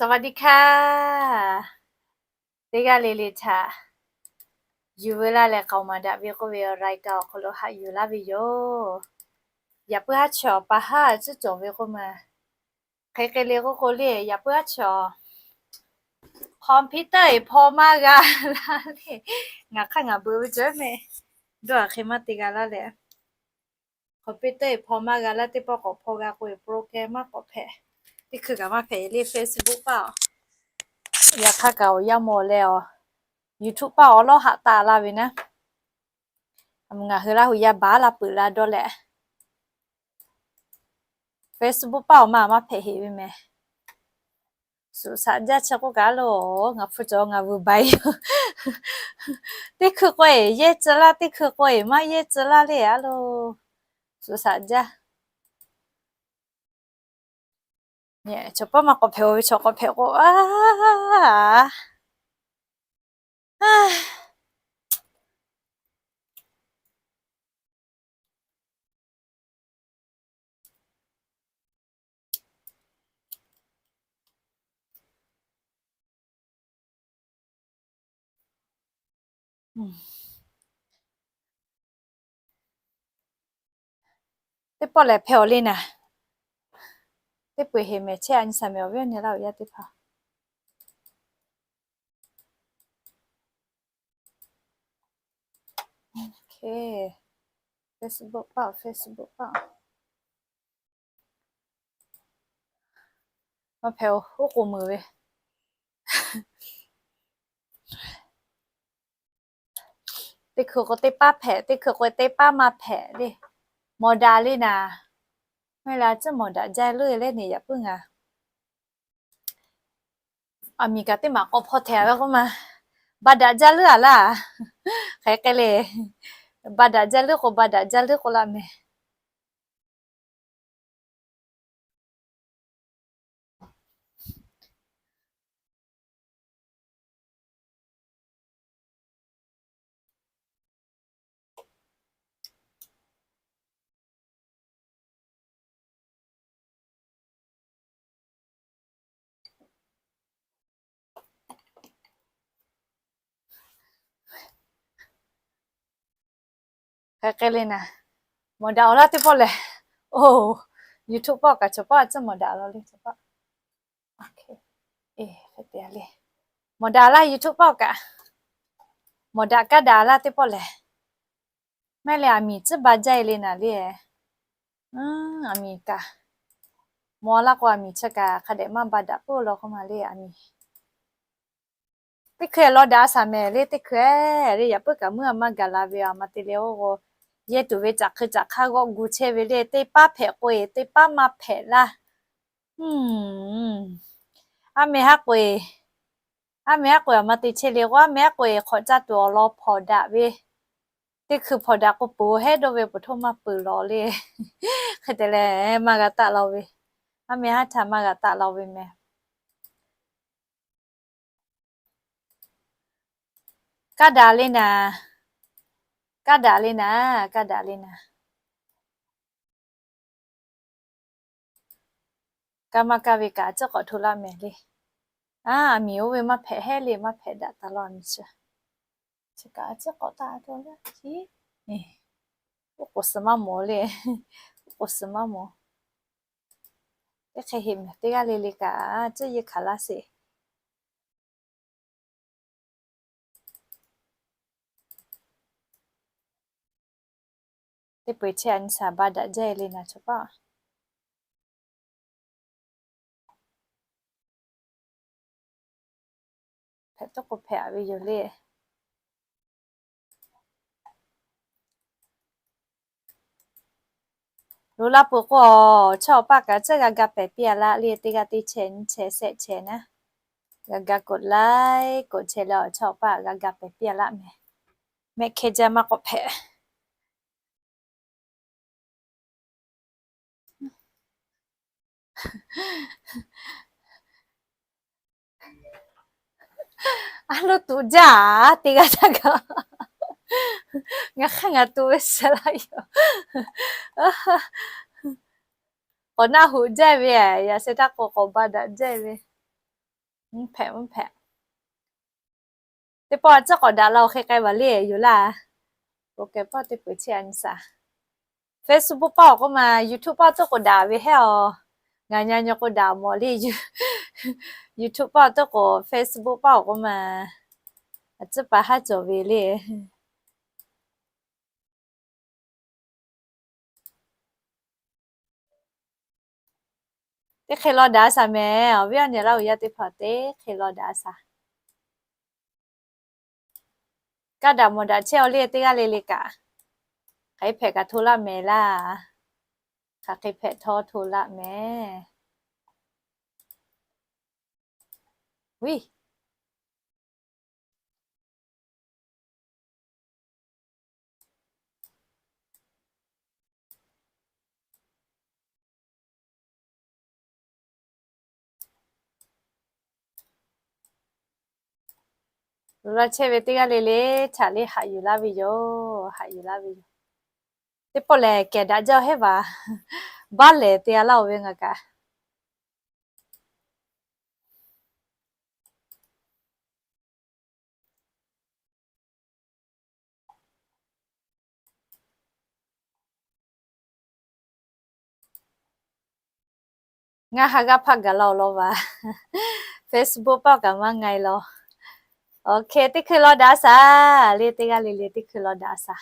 สวัสดีค่ะ Teˇ g'aˇ le le htaꞈ yuˬ veu laˇ leh k'aoˍ maˍ daꞈ ve k'oˆ ve awˬ รายการ awˬ hk'aw lo haꞈ yuˬ laˇ ve yoˬ. Yaꞈ puiˉ haˉ chi awˬ pa haˉ tcuhˉ cawˬ ve k'oˆ ma. Hk'e hk'e le k'oˆ k'o le, yaꞈ puiˉ haˉ chi awˬ computer eˬ hpaw maˇ g'a laˇ le. Ngaˬ hk'aˇ ngaˬ beuꞈ ve cawˬ mehˍ. Dawˇ a hk'e maˇ te g'a laˇ leh, computer eˬ hpaw maˇ g'a laˇ. Teˇ pawˆ k'awꞈ hpaw g'a k'o, program maˇ k'awꞈ hpehꞈ. Teˇ hkui kaꞈ maˇ hpehꞈ le. Facebook paˆ awˬ, yaꞈ hk'aˇ kaꞈ awˬ yanˇ mawˬ leh awˬ, YouTube paˆ awˬ lawˉ haꞈ taˍ la ve naˉ. Ngaˬ hui Laˇ huˍ yaˇ baˬ la peuˬ la dawˇ leh, Facebook paˆ awˬ ma maˇ hpehꞈ heꞈ ve mehˍ. Suꞈ shaꞈ jaˇ chi k'oˆ kaꞈ lo, ngaˬ hpu cawˬ ngaˬ vuiˬ baˬ yoˬ. Teˇ hkui k'o eˬ yehˇ tcuh laˇ, teˇ hkui k'o eˬ maˇ yehˇ tcuh laˇ le a lo. Suꞈ shaꞈ jaˇ. Chaw paˆ maˇ k'awꞈ hpehꞈ-oˬ ve, chaw k'awꞈ hpehꞈ k'o a. Teˇ pawˆ lehˬ hpehꞈ-oˬ le naˍ. Teˇ peu-eˬ heˍ mehˍ chehˇ a nyi shaˍ mehˍ awˬ viˉ awˬ nyi Laˇ huˍ yaˇ teˇ hpaˍ. Facebook paˆ, Facebook paˆ. Maˇ hpehꞈ-oˬ, oˉ k'oˍ meuˍ ve. Teˇ hkui k'o teˇ paˉ hpehꞈ, teˇ hkui k'o teˇ paˉ maˇ hpehꞈ le. Mawˬ daꞈ le naˍ. Mehˆ la tcuhˉ mawˬ daꞈ jaˇ leuˉ leh neˬ yaꞈ puiˉ ngaˬ aˬ miˍ kaꞈ teˇ maˬ k'awꞈ hpaw hteꞈ ve k'oˆ ma. Ba daꞈ jaˇ leuˉ a laˇ. Hk'e hk'e le. Ba daꞈ jaˇ leuˉ k'o, ba daꞈ jaˇ leuˉ k'oˆ laˇ mehˍ. Hk'e hk'e le naˍ. Mawˬ daꞈ-oˬ laˇ teˇ pawˆ lehˬ. Oˬ, YouTube paˆ kaꞈ chaw paˆ tcuhˉ mawˬ daꞈ la le chaw paˆ. Mawˬ daꞈ laˇ YouTube paˆ kaꞈ. Mawˬ daꞈ kaˇ daꞈ laˇ teˇ pawˆ lehˬ. Mehˆ leh aˬ miˍ tcuhˉ ba jaˇ e le naˍ le. Aˬ miˍ kaꞈ, mawˬ laˇ k'o aˬ miˍ chi kaꞈ hk'a dehꞈ maˇ ba daꞈ puiˉ law k'oˆ ma le aˬ miˍ. Teˇ hkui law daꞈ shaˍ mehˍ le teˇ hkui le yaꞈ puiˉ kaꞈ muiˉ a maˇ gaˬ la ve a ma te le oˇ k'o, yehˇ tuˬ ve caꞈ hk'e caꞈ hk'aˇ g'awˆ gu chehˇ ve le teˇ paˉ hpehꞈ k'o e teˇ paˉ maˇ hpehꞈ laˇ. Aˉ meh haˉ k'o e, aˉ meh haˉ k'o e aˬ ma te chehˇ le k'o, aˉ meh haˉ k'o e hk'awꞈ caˇ tuˬ awˬ lawn hpawnˬ daꞈ ve, teˇ hkui hpawnˬ daꞈ k'o peuˬ hehˉ dawˇ ve, peuˬ htoˇ maˇ peuˬ lawˬ le. Hk'e te leh maˇ g'a taˆ la ve, aˉ meh haˉ htaꞈ maˇ g'a taˆ la ve mehˍ. Kaˇ daꞈ le naˍ, kaˇ daꞈ le naˍ, kaˇ daꞈ le naˍ. Kaˇ maˇ kaˇ ve kaꞈ a ciˉ k'awꞈ hto laˇ mehˍ le. Aˬ miˍ oˇ ve maˇ hpehꞈ hehˉ le, maˇ hpehꞈ daꞈ taˍ law aˬ miˍ chi. Chi kaꞈ a ciˉ k'awꞈ taˆ to laˇ chi. Oˇ k'oˍ suhˍ maˇ mawˬ le. Oˇ k'oˍ suhˍ maˇ mawˬ. Teˇ hk'e heˍ mehˍ teˇ g'aˇ le le kaꞈ a ciˉ yeˇ hkanˍ laˇ sheˍ. Teˇ peu-eˬ chehˇ a nyi shaˍ ba daꞈ jaˇ e le naˍ chaw paˆ. Hpehꞈ tawˇ k'o hpehꞈ ve yoˬ le. Loꞈ la peuˬ k'o, chaw paˆ kaꞈ tcuhˉ g'a ga pehˍ piˇ a laˇ le. Teˇ g'aˇ teˇ chehˇ nyi chehˇ shehˆ chehˇ naˉ, g'a ga กดไลค์ กดแชร์ leh awˬ chaw paˆ g'a ga pehˍ piˇ a laˇ mehˍ. Mehˆ hkeh jaˇ maˇ k'awꞈ hpehꞈ. A lo tuꞈ jaˇ a teˇ g'aˇ taˇ kaꞈ. Ngaˬ hk'aˇ ngaˬ tuꞈ ve suh laˇ yoˬ. K'awꞈ naˆ hoꞈ jaˇ ve, yaꞈ sheh htaˇ k'o k'awꞈ ba daꞈ jaˇ ve. Mvuhˇ hpehꞈ, mvuhˇ hpehꞈ. Teˇ pawˆ a ciˉ k'awꞈ daꞈ la-oˬ, hk'e k'ai baˬ le yoˬ laˇ. Oˬ, k'ai pawˆ teˇ peuˬ chehˇ a nyi shaˍ. Facebook pawˆ awˬ k'oˆ ma, YouTube pawˆ tuˉ k'oꞈ daꞈ ve hehˉ-aˬ. Ngaˬ nya nyi k'o daꞈ mawˬ le. YouTube pawˆ tuˉ k'oꞈ, Facebook pawˆ awˬ k'oˆ ma, a ciˉ pa haˉ cawˬ ve le. Teˇ hk'e law daꞈ shaˍ mehˍ. Awˬ viˉ awˬ nyi Laˇ huˍ yaˇ teˇ hpaˍ, teˇ hk'e law daꞈ shaˍ. Kaˇ daꞈ mawˬ daꞈ chehˇ-aw le teˇ g'aˇ le le kaꞈ, hk'aˬ hk'e hpehꞈ kaꞈ hto laˇ mehˍ laˇ. Hk'aˬ hk'e hpehꞈ htawˇ hto laˇ mehˍ. Viˉ. Laˇ chehˇ ve teˇ g'aˇ le le htaꞈ le haꞈ yuˬ laˇ ve yoˬ. Haꞈ yuˬ laˇ ve yoˬ. Teˇ pawˆ lehˬ kehˬ daꞈ jaˇ-oˬ hehˉ vaˬ. Baˆ lehˬ te a laˇ-oˬ ve ngaˬ kaꞈ. Ngaˬ ha g'aˇ hpaˇ gaˬ la-oˬ law vaˬ. Facebook pawˆ kaꞈ maˇ nga-e law. Oˬ, hk'e teˇ hkui law daꞈ shaˍ le teˇ g'aˇ le le, teˇ hkui law daꞈ shaˍ.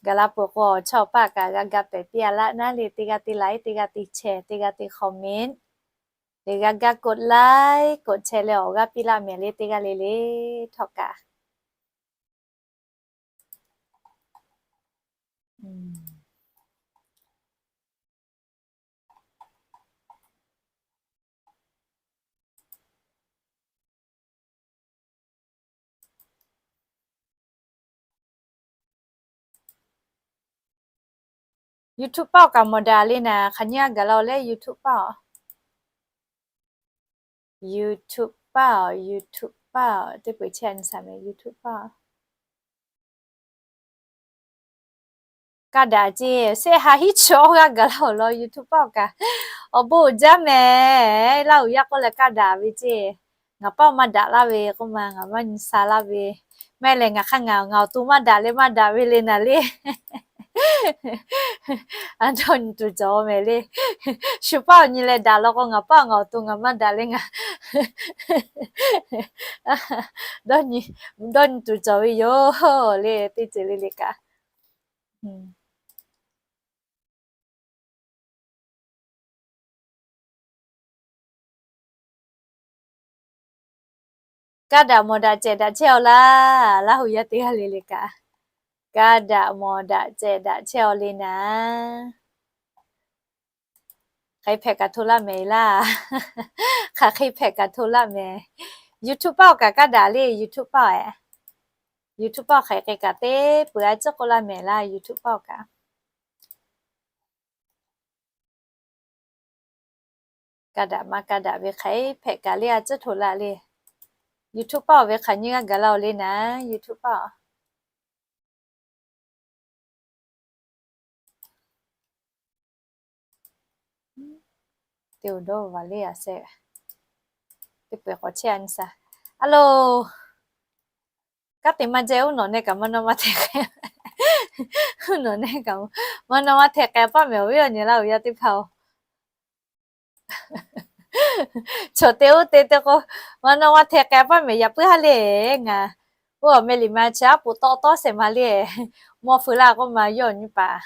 Gaˬ la peuˬ k'o, chaw paˆ kaꞈ g'a ga pehˍ piˇ a laˇ naˉ le, teˇ g'aˇ teˇ like, teˇ g'aˇ teˇ share, teˇ g'aˇ teˇ comment, le g'a ga กดไลค์ กดแชร์ leh awˬ g'aˇ piˇ laˇ mehˍ le teˇ g'aˇ le le htawˇ kaꞈ. YouTube paˆ awˬ kaꞈ mawˬ daꞈ le naˍ, hk'aˬ nyi a gaˬ la-oˬ leh YouTube paˆ-oˬ. YouTube paˆ-oˬ, YouTube paˆ-oˬ, teˇ peuˬ chehˇ a nyi shaˍ mehˍ YouTube paˆ-oˬ. Kaˇ daꞈ ceˇ, shehˆ ha hiˉ chi awˇ g'aˇ gaˬ la-oˬ law YouTube paˆ awˬ kaꞈ. Awˬ bon uiˍ jaˇ mehˍ, Laˇ huˍ yaˇ k'oˆ leh kaˇ daꞈ ve ceˇ. Ngaˬ paˆ maˇ daꞈ laˇ ve k'oˆ ma, ngaˬ maˇ nyi sha laˇ ve. Maˇ heˆ leh ngaˬ hk'aˇ ngaˬ awˬ to maˇ daꞈ leh maˇ daꞈ ve le naˍ le. A, dawˇ nyi tuˬ cawˬ mehˍ le. Shu paˆ awˬ nyi leh daꞈ law k'o, ngaˬ paˆ ngaˬ awˬ to ngaˬ maˇ daꞈ le ngaˬ dawˇ nyi tuˬ cawˬ ve yoˬ le, teˇ ceuˬ le le kaꞈ. Kaˇ daꞈ mawˬ daꞈ cehˬ daꞈ chehˇ-aw laˇ, Laˇ huˍ yaˇ teˇ g'aˇ le le kaꞈ. Kaˇ daꞈ mawˬ daꞈ cehˬ daꞈ chehˇ-aw le naˍ. Hk'aˬ hk'e hpehꞈ kaꞈ hto laˇ mehˍ laˇ. Hk'aˬ hk'e hpehꞈ kaꞈ hto laˇ mehˍ. YouTube paˆ awˬ kaꞈ kaˇ daꞈ le, YouTube paˆ-oˬ. YouTube paˆ hk'aˬ hk'e kaꞈ teˇ peuˬ a ciˉ k'oˆ laˇ mehˍ laˇ, YouTube paˆ awˬ kaꞈ. Kaˇ daꞈ maˇ kaˇ daꞈ ve hk'aˬ hk'e hpehꞈ kaꞈ le a ciˉ hto laˇ le. YouTube paˆ-oˬ ve hk'aˬ nyi g'aˇ gaˬ la-oˬ le naˍ, YouTube paˆ-oˬ. Teˇ uˬ dawˇ vaˬ le a shehˆ. Teˇ peuˬ k'awꞈ chehˇ a nyi shaˍ. A loˬ. Kanˉ te maˇ jehˇ, uˉ nawˬ neh kaꞈ maˇ nawˇ maˇ hteˇ k'ai. Uˉ nawˬ neh kaꞈ maˇ nawˇ maˇ hteˇ k'ai paˆ mehˍ awˬ viˉ awˬ nyi Laˇ huˍ yaˇ teˇ hpaˍ-oˬ. Chaw te uˉ te te k'o, maˇ nawˇ maˇ hteˇ k'ai paˆ mehˍ yaꞈ puiˉ ha le. Ngaˬ oˇ awˬ meh liꞈ ma chi aˉ poꞈ tawˆ tawˆ shehˍ ma le. Mawˇ feu laˇ k'oˆ ma yawˇ nyi paˍ.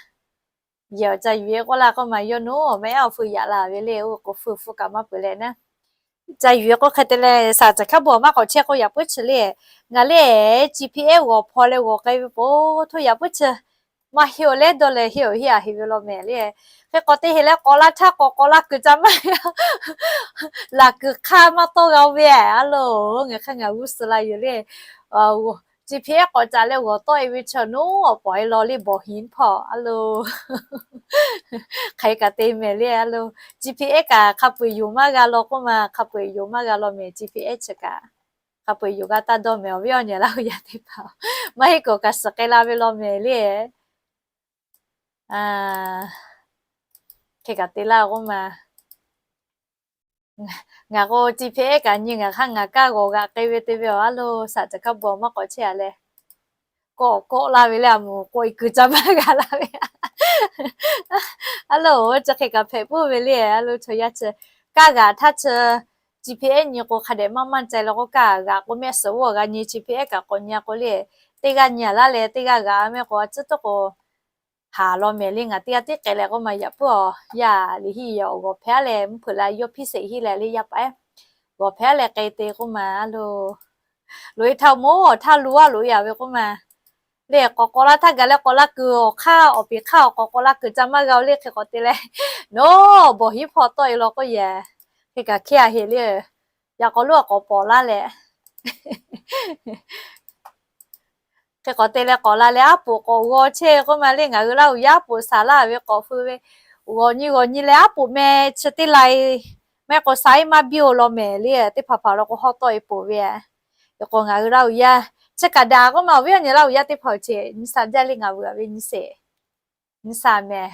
Yehˬ awˬ ca yuˬ-e k'oˆ laˇ k'oˆ ma yawˇ nuˉ awˬ meh aˉ awˬ feu yaꞈ la ve le, oˇ k'o feu feu kaꞈ maˇ peuˬ leh naˉ. Ca yuˬ-e k'oˆ hk'e te leh shaˍ caˬ hkaˉ bon maˇ k'awꞈ chehˇ k'oˆ yaꞈ puiˉ chi le. Ngaˬ le G P S g'awˬ hpaw leh g'awˬ k'ai ve po htoˇ yaꞈ puiˉ chi. Maˇ heˆ-oˬ leh dawˇ leh heˆ-oˬ heˆ-a heˆ ve law mehˍ le. Hk'e k'awꞈ te heˆ leh k'awꞈ laˇ htaˇ k'awꞈ k'awꞈ laˇ kuiˬ ca maˇ heˆ. Laˬ kuiˬ hk'aˇ maˇ tawˇ g'a ve a loˬ, ngaˬ hk'aˇ ngaˬ g'uˇ suh la yoˬ le. G P S k'awꞈ caꞈ leh g'awˬ tawˆ-e ve chaw nuˉ awˬ pawˍ-e law le bawˬ hinˉ hpawˇ a loˬ. Hk'aˬ hk'e kaꞈ te mehˍ le a loˬ. G P S kaꞈ hk'a peu-eˬ yoˬ maˇ g'a law k'oˆ ma, hk'a peu-eˬ yoˬ maˇ g'a law mehˍ G P S chi kaꞈ. Hk'a peu-eˬ yoˬ g'a taˇ dawˇ mehˍ awˬ viˉ awˬ nyi Laˇ huˍ yaˇ teˇ hpaˍ. Maˇ heˆ k'o kaꞈ suhˍ k'ai la ve law mehˍ le. Hk'e kaꞈ te laˇ k'oˆ ma. Ngaˬ k'o, G P S kaꞈ nyi ngaˬ hk'aˇ ngaˬ kaˇ g'awˬ g'aꞈ k'ai ve te ve awˬ, a lo, saˍ caˬ hkaˇ bon maˇ k'awꞈ chehˇ a leh, kawˆ kawˆ laˇ ve le, a moˍ k'awꞈ e kuiˬ ca maˇ g'a laˇ ve. A lo, chi hk'e kaꞈ hpehꞈ puiˉ ve le, a lo, chaw yaˇ chi kaˇ g'aꞈ htaˇ chi G P S nyi k'o hk'a dehꞈ maˇ maˇ ca la k'o, kaˇ g'aꞈ k'o mehˆ suhˍ g'awˇ g'a nyi, G P S kaꞈ k'awꞈ nyi k'o le, teˇ g'aˇ nyi a laˇ leh teˇ g'aˇ g'aꞈ mehˆ k'o, a ciˉ tawˇ k'o, haˍ law mehˍ le, ngaˬ teˇ g'aˇ tiˉ k'ai leh k'oˆ ma, yaꞈ puiˉ a, yaˇ liꞈ hiˆ yaꞈ awˬ g'awˬ hpehꞈ leh mvuhˇ hpeuꞈ la yawˇ hpiˇ sheˍ hiˆ leh le yaˇ paˍ ehˉ g'awˬ hpehꞈ leh k'ai te k'oˆ ma, a lo, loꞈ e htaˇ moˉ awˬ htaˇ lo a loꞈ e a ve k'oˆ ma, le k'awꞈ k'awꞈ la htaˇ gaˬ leh k'awꞈ la kuiˬ awˬ hk'aˇ awˬ peˍ hk'aˇ awˬ k'awꞈ k'awꞈ la kuiˬ ca maˇ g'a o le, hk'e k'awꞈ te leh, nawˬ bawˬ hiˉ hpawˇ tawˆ e law k'oˆ yehˬ, hk'e kaꞈ hkehˇ a heˍ le, yaꞈ k'aw lo a k'awꞈ pawˍ laˇ leh hk'e k'awꞈ te leh k'awꞈ la leh aˉ poꞈ k'awꞈ g'aw chehˇ k'oˆ ma le, ngaˬ hui Laˇ huˍ yaˇ aˉ poꞈ saˍ laˇ ve k'awꞈ feu ve, g'awˬ nyi g'awˬ nyi leh aˉ poꞈ meh chi teˇ lai mehˆ k'o saiˉ maˇ biˇ o law mehˍ le, teˇ hpaˍ hpaˍ law k'o hawˉ tawˆ e poˬ ve, e k'o ngaˬ hui Laˇ huˍ yaˇ chi kaꞈ daꞈ k'oˆ ma, awˬ viˉ awˬ nyi Laˇ huˍ yaˇ teˇ hpaˍ awˬ ceh nyi saˍ jaˇ le, ngaˬ vuiˬ a ve nyi sheˍ, nyi saˍ mehˍ,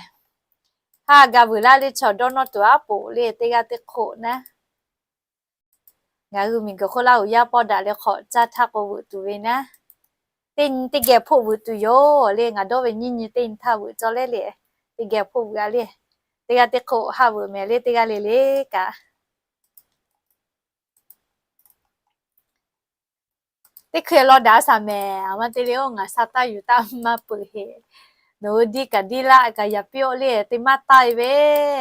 ha ga vuiˬ laˇ le, chaw dawˇ nawˇ tuˬ aˉ poꞈ le teˇ g'aˇ teˇ hk'oˆ naˉ. Ngaˬ hui miˬguiˬ hk'oˆ Laˇ huˍ yaˇ pawˆ daꞈ leh hk'awꞈ caˇ htaˇ k'o veuꞈ tuˬ ve naˉ, teˇ nyi teˇ geh hpoˆ veuꞈ tuˬ yoˬ le, ngaˬ dawˇ ve nyiˇ nyi teˇ nyi htaˇ veuꞈ cawˇ leh le, teˇ geh hpoˆ veuꞈ a le, teˇ g'aˇ teˇ hk'oˆ haˆ veuꞈ mehˍ le, teˇ g'aˇ le le kaꞈ teˇ hkui law daꞈ saˍ mehˍ, a ma te le oˇ ngaˬ sa taˇ yuˬ taˇ maˇ peuˬ heˍ. Nawˬ hui diˇ kaꞈ diˇ laˆ kaꞈ yaꞈ piˇ oˆ le, te maˇ taˇ e ve,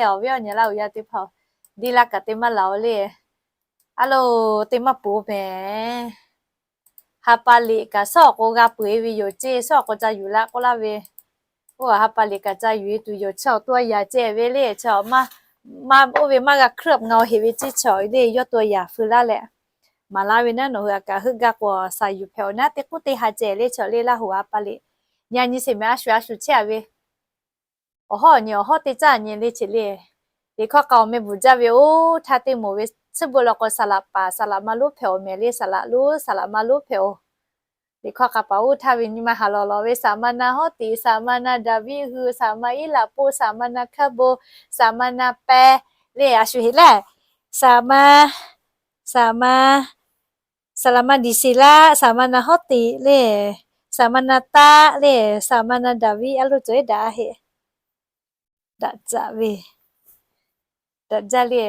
awˬ viˉ awˬ nyi Laˇ huˍ yaˇ teˇ hpaˍ, diˇ laˆ kaꞈ te maˇ laˬ oˆ le, a lo, te maˇ peuˬ mehˍ. Ha pa liꞈ kaꞈ suhˉ awˬ k'o g'a peuˬ e ve yoˬ ceˇ, suhˉ awˬ k'o ca yuˬ la k'oˆ laˇ ve, oˇ a ha pa liꞈ kaꞈ ca yuˬ e tuˬ yoˬ, chi awˬ to a yaꞈ ceh ve le, chi ma oˇ ve maˇ g'a hkriˇ awˬ ngaˬ heˍ ve ceˇ, chi awˬ le yawˇ to a yaꞈ feu laˇ leh maˍ laˇ ve naˉ, nawˬ hui a kaꞈ heuˆ gaˇ k'o saˍ yuˬ hpehꞈ awˬ naˉ, teˇ k'uˉ teˇ ha ceh le, chi le Laˇ huˍ ha pa liꞈ nyi a nyi sheˍ mehˍ, a shuˍ a shuˍ chehˇ a ve awˬ hawˉ awˬ nyi awˬ hawˉ teˇ caˇ nyi le che le. Liꞈ hkawˇ k'a awˬ meh bvuhˬ jaˇ ve oˇ htaˇ teˇ moˍ ve tsuhˇ beuꞈ law k'o saˍ laꞈ paˍ saˍ laꞈ ma lonˉ hpehꞈ awˬ mehˍ le, saˍ laꞈ lonˉ saˍ laꞈ ma lonˉ hpehꞈ oˬ. Liꞈ hkawˇ k'a paˍ oˇ htaˇ ve nyi ma haˍ lawˬ lawˬ ve saˍ ma na Hawˉtiꞈ, saˍ ma na Daˍviˆ hui, saˍ ma Iˉlaꞈ poˆ, saˍ ma na Hkaˇ bon, saˍ ma na Pehˇ le, a shuˍ heˍ lehˬ, saˍ ma, saˍ ma, saˍ laꞈ ma Diˍseˍlaˆ, saˍ ma na Hawˉtiꞈ le, saˍ ma na Taˆ le, saˍ ma na Daˍviˆ, a lo cawˬ iˉ daꞈ heˍ. Daꞈ caꞈ ve, daꞈ jaˇ le.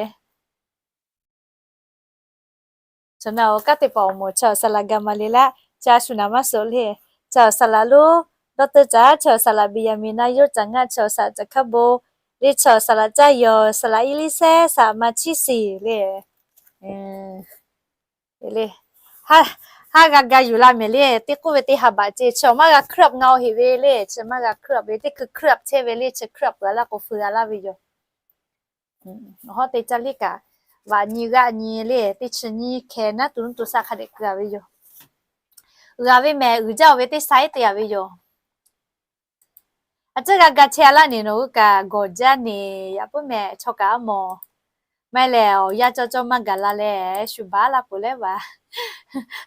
Chaw na awˬ kanˉ teˇ hpaˍ awˬ moˍ, chaw saˍ laꞈ Gaˍmaˍleˍlaˆ, chaw a shuˍ naˍ maˇ suhˍ le, chaw saˍ laꞈ lonˉ dawˇ teuˇ caꞈ, chaw saˍ laꞈ Beˍyaˍmenˍ na yawˇ caꞈ ngaˆ, chaw saˍ laꞈ caꞈ Hkaˇ bon le, chaw saˍ laꞈ caꞈ yawˬ, saˍ laꞈ Eˇliˇsehˇ, saˍ laꞈ ma chiˇ shiˍ le. Le, haˉ g'a ga yuˬ la mehˍ le, teˇ k'oˆ ve teˇ ha baꞈ ceh, chi awˬ maˇ g'a hkriˇ awˬ ngaˬ heˍ ve le, chi maˇ g'a hkriˇ ve, teˇ hkui hkriˇ chehˇ ve le, chi hkriˇ peuˬ a laˇ k'o feu a laˇ ve yoˬ. Hawˉ teˇ caˇ liˇ kaꞈ, vaꞈ nyi g'aˆ nyi le, teˇ chi nyiˇ hkeh naˉ tu nuˇ tu saˆ hk'a dehꞈ keu a ve yoˬ. G'a ve mehˍ uiˍ jaˇ oˬ ve teˇ saiˉ te a ve yoˬ. A ciˉ g'a ga chehˇ a laˇ ne, nawˬ hui kaꞈ gawˬ jaˇ ne, yaꞈ puiˉ mehˍ chaw kaꞈ a mawˬ. Maˇ heˆ lehˬ, awˬ yanˇ cawˇ cawˇ maˇ gaˬ la leh shu baˉ la peuˬ leh vaˬ.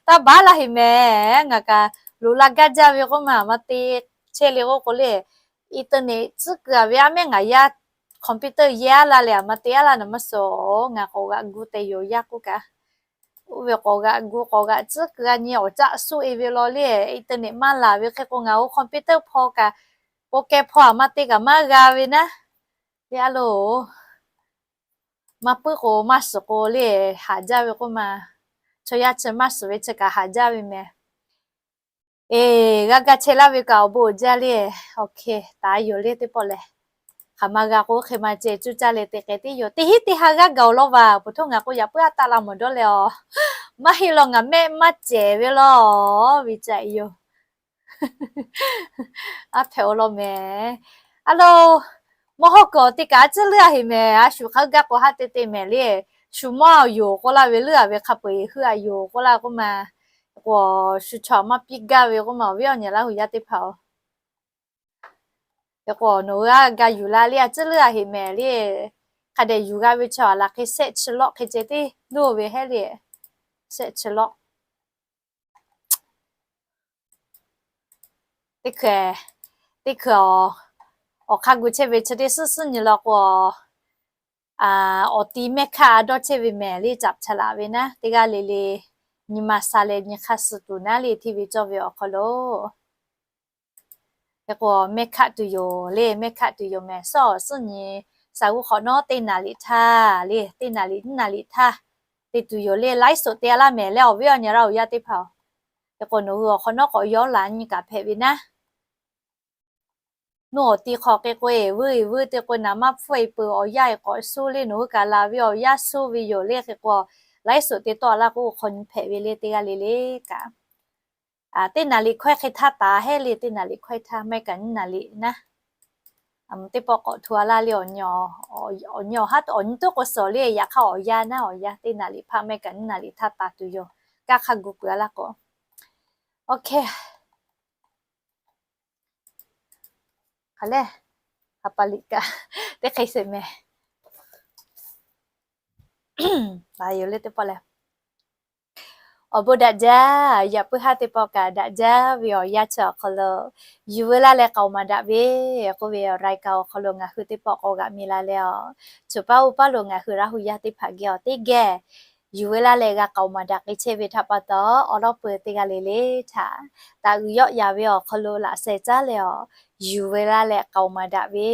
Taˇ baˉ la heˍ mehˍ, ngaˬ kaꞈ loꞈ la gaˇ jaˇ ve k'oˆ ma, maˇ te chehˇ le k'oˆ k'o le, internet tcuhˉ keu a ve, a mehˉ ngaˬ yaˇ computer yehˇ a la leh a ma te a laˇ na maˇ suhˍ, ngaˬ k'awꞈ g'aꞈ gu te yoˬ yaˇ k'oˆ kaꞈ. Oˇ ve k'awꞈ g'aꞈ gu k'awꞈ g'aꞈ tcuhˉ keu a nyi awˬ caˆ suˆ e ve law le, internet maˇ laˬ ve hk'e k'o ngaˬ hui computer hpaw kaꞈ, k'o keh hpaw a ma te kaꞈ maˇ g'a ve naˉ. Yaˇ loˬ, maˇ puiˉ k'o maˇ suhˍ k'o le, haꞈ jaˇ ve k'oˆ ma. Chaw yaˇ chi maˇ suhˍ ve chi kaꞈ haꞈ jaˇ ve mehˍ. Eˬ, g'a ga chehˇ laˇ ve kaꞈ awˬ bon uiˍ jaˇ le. Awˬ hk'e taˍ yoˬ le teˇ pawˆ lehˬ. Hk'aˬ ma g'a k'o hk'e ma ceh cuˇ caˇ leh te k'ai tiˉ yoˬ. Teˇ hinˉ teˇ ha g'aˇ gaˬ awˬ lawn vaˬ, peuˬ htaˇ ngaˬ k'o yaꞈ puiˉ a taˆ la mawˬ dawˇ leh a. Maˇ heˆ law ngaˬ mehˆ maˇ cehˬ ve law, ve caꞈ yoˬ. A hpehꞈ awˬ lawn mehˍ. A lo, mawˇ hawˉ kuiˬ awˬ te kaꞈ a ciˉ leuˉ a heˍ mehˍ, a shu hk'a gaˇ k'o haˉ te te mehˍ le. Shu mawˇ a yoˬ k'oˆ laˇ ve leuˉ a ve hk'a peu-eˬ heuˆ a yoˬ k'oˆ laˇ k'oˆ ma. K'o, shu chaw maˇ piˇ gaˇ ve k'oˆ ma, awˬ viˉ awˬ nyi Laˇ huˍ yaˇ teˇ hpaˍ-oˬ. K'o, nawˬ hui a ga yuˬ la le, a ciˉ leuˉ a heˍ mehˍ le. Hk'a dehꞈ yuˬ g'a ve chaw a laˬ hk'e shehˆ chi lawˆ hk'e ceh tiˉ loˇ ve hehˉ le. Shehˆ chi lawˆ. Teˇ hkui, teˇ hkui awˬ hk'aˇ gu chehˇ ve chi teˇ suhˉ suhˉ nyi law k'o, awˬ ti mehˆ hkaˆ a dawˇ chehˇ ve mehˍ le, caꞈ htaꞈ laꞈ ve naˉ, teˇ g'aˇ le le nyi ma sha leh nyi hk'aˇ suh tuˬ naˉ le hteˇ ve cawˇ ve awˬ hk'aw lo, hk'e k'o mehˆ hkaˆ tuˬ yoˬ le, mehˆ hkaˆ tuˬ yoˬ mehˍ. Suhˉ awˬ suhˉ nyi shaˍ g'uˇ hk'awꞈ nawˉ teˇ naˍ riˍ htaˇ le, teˇ naˍ riˍ nyiˇ naˍ riˍ htaˇ te tuˬ yoˬ le. Laiˉ soꞈ te a laˇ mehˍ leh awˬ viˉ awˬ nyi raˇ uˬ yaˇ teˇ hpaˍ-oˬ, hk'e k'o nawˬ hui awˬ hk'awꞈ nawˉ k'awꞈ yawˇ laˬ nyi kaꞈ hpehꞈ ve naˉ. Nawˬ awˬ ti hk'aw hk'e k'o-e vuiˇ vuiˇ te k'o naˍ maˇ hpfuhˇ-e peuˬ, awˬ yanˇ-e k'awꞈ suh le, nawˬ hui kaꞈ laˬ ve awˬ yanˇ suh ve yoˬ le. Hk'e k'o laiˉ soꞈ te tawˆ a laˇ k'o, hk'aw nyi hpehꞈ ve le teˇ g'aˇ le le kaꞈ. Teˇ naˍ riˍ hkawehˇ hk'e htaˇ taˍ heˆ le, teˇ naˍ riˍ hkawehˇ htaˇ mehˆ kaꞈ nyiˇ naˍ riˍ naˉ. Teˇ pawˆ k'awꞈ htu a laˇ le, awˬ nyi awˬ haˉ awˬ nyi tuˉ k'o suhˍ le, yaꞈ hk'aˇ awˬ yanˇ naˉ, awˬ yanˇ teˇ naˍ riˍ hpaˆ mehˆ kaꞈ nyiˇ naˍ riˍ htaˇ taˍ tuˬ yoˬ. Kaˇ hk'aˇ gu peuˬ a laˇ k'o, OK. Hk'aˬ lehˬ, ha pa liꞈ kaꞈ teˇ hk'e sheˍ mehˍ. Yoˬ le teˇ pawˆ lehˬ, awˬ bon daꞈ jaˇ. Yaꞈ puiˉ haˉ teˇ pawˆ kaꞈ daꞈ jaˇ ve awˬ yanˇ chi awˬ hk'aw lo, yuˬ veu laˇ leh k'aoˍ maˍ daꞈ ve k'oˆ ve awˬ รายการ awˬ hk'aw lo ngaˬ hui teˇ pawˆ k'awꞈ g'aꞈ mi la leh, awˬ choˬ paˉ uˉ paˉ lo ngaˬ hui Laˇ hu yaˇ teˇ hpaˍ geh awˬ teˇ geh yuˬ veu laˇ leh g'a k'aoˍ maˍ daꞈ k'ai chehˇ ve htaꞈ pa taw, awˬ lawn peuˬ teˇ g'aˇ le le htaꞈ taꞈ uiˍ yawˆ yaˍ ve awˬ hk'aw lo laꞈ sheh caˉ leh, awˬ yuˬ veu laˇ leh k'aoˍ maˍ daꞈ ve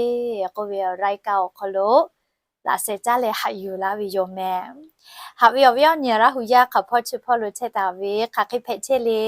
k'oˆ ve awˬ รายการ awˬ hk'aw lo laꞈ sheh caˉ leh haꞈ yuˬ laˇ ve yoˬ mehˍ. Haꞈ ve awˬ viˉ awˬ nyi Laˇ hu yaˇ hk'aˬ hpawˇ chi hpawˇ lo chehˇ taˍ ve hk'aˬ hk'e hpehꞈ chehˇ le,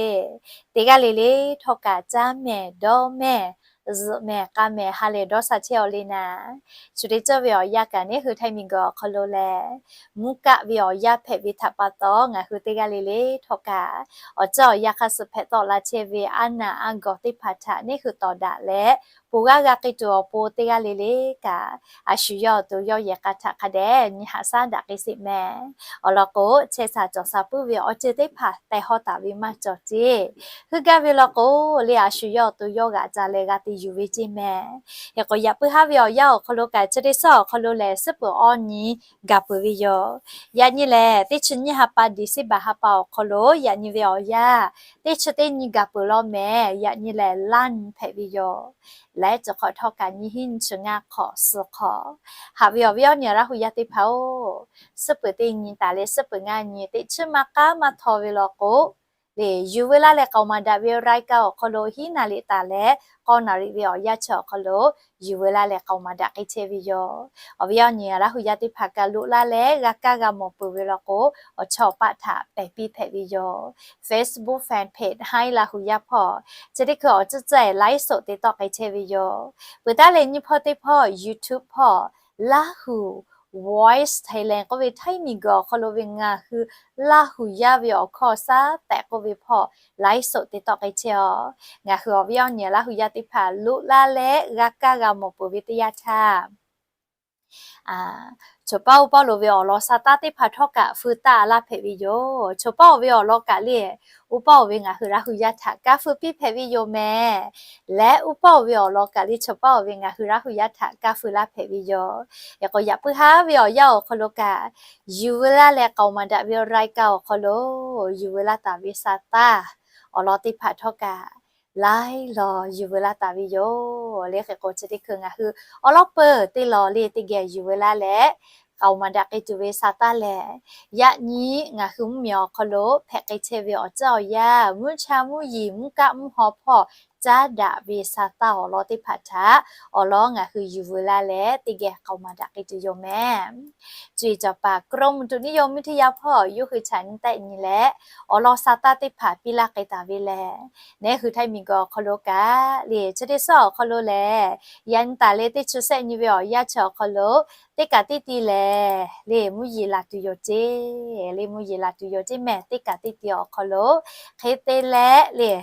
teˇ g'aˇ le le htawˇ kaꞈ caˉ mehˍ dawˇ mehˍ zuhꞈ mehˍ k'a mehˍ ha lehˬ dawˇ sha chehˇ aw le naˍ. Chi teˇ cawˇ ve awˬ yanˇ kaꞈ neˉ hui Htaiˇ miˬguiˬ awˬ hk'aw lo lehˬ, mvuhˇ kaˆ ve awˬ yanˇ hpehꞈ ve htaꞈ pa taw, ngaˬ hui teˇ g'aˇ le le htawˇ kaꞈ awˬ ceuˬ awˬ yanˇ hk'a suh hpehꞈ tawˆ la chehˇ ve aˉ naˍ aˉ gawˬ teˇ hpaˍ htaꞈ neˉ hui tawˍ daꞈ leh, ponˬ g'aˇ g'a k'ai tuˬ awˬ pon teˇ g'aˇ le le kaꞈ, a shu yawˇ awˬ to yawˇ yehˬ k'a htaꞈ hk'a dehꞈ nyi haꞈ shaˉ daꞈ k'ai sheˍ mehˍ. Awˬ lawn k'o, chehˇ sha cawˬ sha puiˉ ve awˬ ceuˬ teˇ hpaˍ teh haw taˍ ve maˇ cawˬ ceˇ. Heuˆ gaˇ ve lawn k'o, le a shu yawˇ awˬ to yawˇ g'aꞈ ca leh g'a te yuˬ ve ceˇ mehˍ. Hk'e k'o yaꞈ puiˉ haˉ ve awˬ yanˇ awˬ hk'aw lo kaꞈ chi teˇ suhˉ awˬ hk'aw lo lehˬ, suhˉ peuˬ awˇ nyi gaˬ peuˬ ve yoˬ. Yaꞈ nyi lehˬ, teˇ chi nyiˇ ha pa December ha pa awˬ hk'aw lo yaꞈ nyi ve awˬ yanˇ, teˇ chi teˇ nyi gaˬ peuˬ law mehˍ. Yaꞈ nyi lehˬ, laˇ nyi hpehꞈ ve yoˬ. Leh cawˬ hk'awꞈ htawˇ kaꞈ nyiˇ hinˉ nyiˇ chi ngaˇ hk'awꞈ suh hk'awꞈ. Haꞈ ve awˬ viˉ awˬ nyi Laˇ hu yaˇ teˇ hpaˍ-oˬ, suhˉ peuˬ teˇ nyi taˍ leh suhˉ peuˬ ngaˇ nyi teˇ chi maˇ k'aˉ maˇ htaw ve law k'o, le yuˬ veu laˇ leh k'aoˍ maˍ daꞈ ve รายการ awˬ hk'aw lo hiˉ naˍ riˍ taˍ leh k'awˇ naˍ riˍ ve awˬ yanˇ chi awˬ hk'aw lo yuˬ veu laˇ leh k'aoˍ maˍ daꞈ k'ai chehˇ ve yoˬ. Awˬ viˉ awˬ nyi Laˇ hu yaˇ teˇ hpaˍ kaꞈ loꞈ laˇ leh g'a kaˇ g'a mawˬ peuˬ ve law k'o, awˬ chawˇ awˬ paˆ htaꞈ pehˬ piˇ hpehꞈ ve yoˬ. Facebook fan page Htaiˇ Laˇ hu yaˇ hpawˇ chi teˇ hkui awˬ ceuˬ ceuˬ ไลฟ์สด te tawˆ k'ai chehˇ ve yoˬ. Peuˬ taˉ leh nyiˇ hpawˇ teˇ hpawˇ YouTube hpawˇ Laˇ hu Voice Thailand k'oˆ ve Htaiˇ miˬguiˬ awˬ hk'aw lo ve ngaˬ hui Laˇ hu yaˇ ve awˬ hkawˇ shaˉ tehꞈ k'oˆ ve hpawˇ ไลฟ์สด te tawˆ k'ai chehˇ-aw. Ngaˬ hui awˬ viˉ awˬ nyi Laˇ hu yaˇ teˇ hpaˍ loꞈ laˇ leh g'a kaˇ g'a mawˬ peuˬ ve teˇ yanˇ htaˇ, choˬ paˉ uˉ paˉ lo ve awˬ lawn sha taˇ teˇ hpaˍ htawˇ kaꞈ feu taˇ a laˇ hpehꞈ ve yoˬ. Choˬ paˉ oˬ ve awˬ lawn kaꞈ le, uˉ paˉ oˬ ve ngaˬ hui Laˇ hu yaˇ htaꞈ kaˇ feu piˇ hpehꞈ ve yoˬ mehˍ. Leh uˉ paˉ oˬ ve awˬ lawn kaꞈ le, choˬ paˉ oˬ ve ngaˬ hui Laˇ hu yaˇ htaꞈ kaˇ feu laˇ hpehꞈ ve yoˬ. Hk'e k'o yaꞈ puiˉ haˉ ve awˬ yanˇ awˬ hk'aw lo kaꞈ, yuˬ veu laˇ leh k'aoˍ maˍ daꞈ ve รายการ awˬ hk'aw lo yuˬ veu laˇ taˍ ve sha taˇ awˬ lawn teˇ hpaˍ htawˇ kaꞈ laiˉ law yuˬ veu laˇ taˍ ve yoˬ le. Hk'e k'o chi teˇ hkui ngaˬ hui awˬ lawn peuˬ teˇ law le teˇ geh yuˬ veu laˇ leh k'aoˍ maˍ daꞈ k'ai tuˬ ve sha taˇ lehˬ, yaꞈ nyi ngaˬ hui mvuhˇmiˬ awˬ hk'aw lo hpehꞈ k'ai chehˇ ve awˬ ceuˬ awˬ yanˇ, mvuhˇ cha mvuhˇ yiˍ mvuhˇ kaˆ mvuhˇ haw hpawˇ caˉ daꞈ ve sha taˇ awˬ lawn teˇ hpaˍ htaꞈ awˬ lawn ngaˬ hui yuˬ veu laˇ leh teˇ geh k'aoˍ maˍ daꞈ k'ai tuˬ yoˬ mehˍ. Cuˬ yiˍ cawˬ paˍ กรมอุตุนิยมวิทยา hpawˇ yawˇ hui htaꞈ nyi tehˆ nyi leh awˬ lawn sha taˇ teˇ hpaˍ piˇ laˇ k'ai taˍ ve lehˬ, neˉ hui Htaiˇ miˬguiˬ awˬ hk'aw lo kaꞈ le chi teˇ suhˉ awˬ hk'aw lo lehˬ, yaꞈ nyi taˍ leh teˇ chi shehˆ nyi ve awˬ yanˇ chi awˬ hk'aw lo teˇ kaꞈ teˇ ti lehˬ le mvuhˇ yeˬ laˬ tuˬ yoˬ ceˇ, le mvuhˇ yeˬ laˬ tuˬ yoˬ ceˇ mehˍ. Teˇ kaꞈ teˇ ti awˬ hk'aw lo hk'e te leh le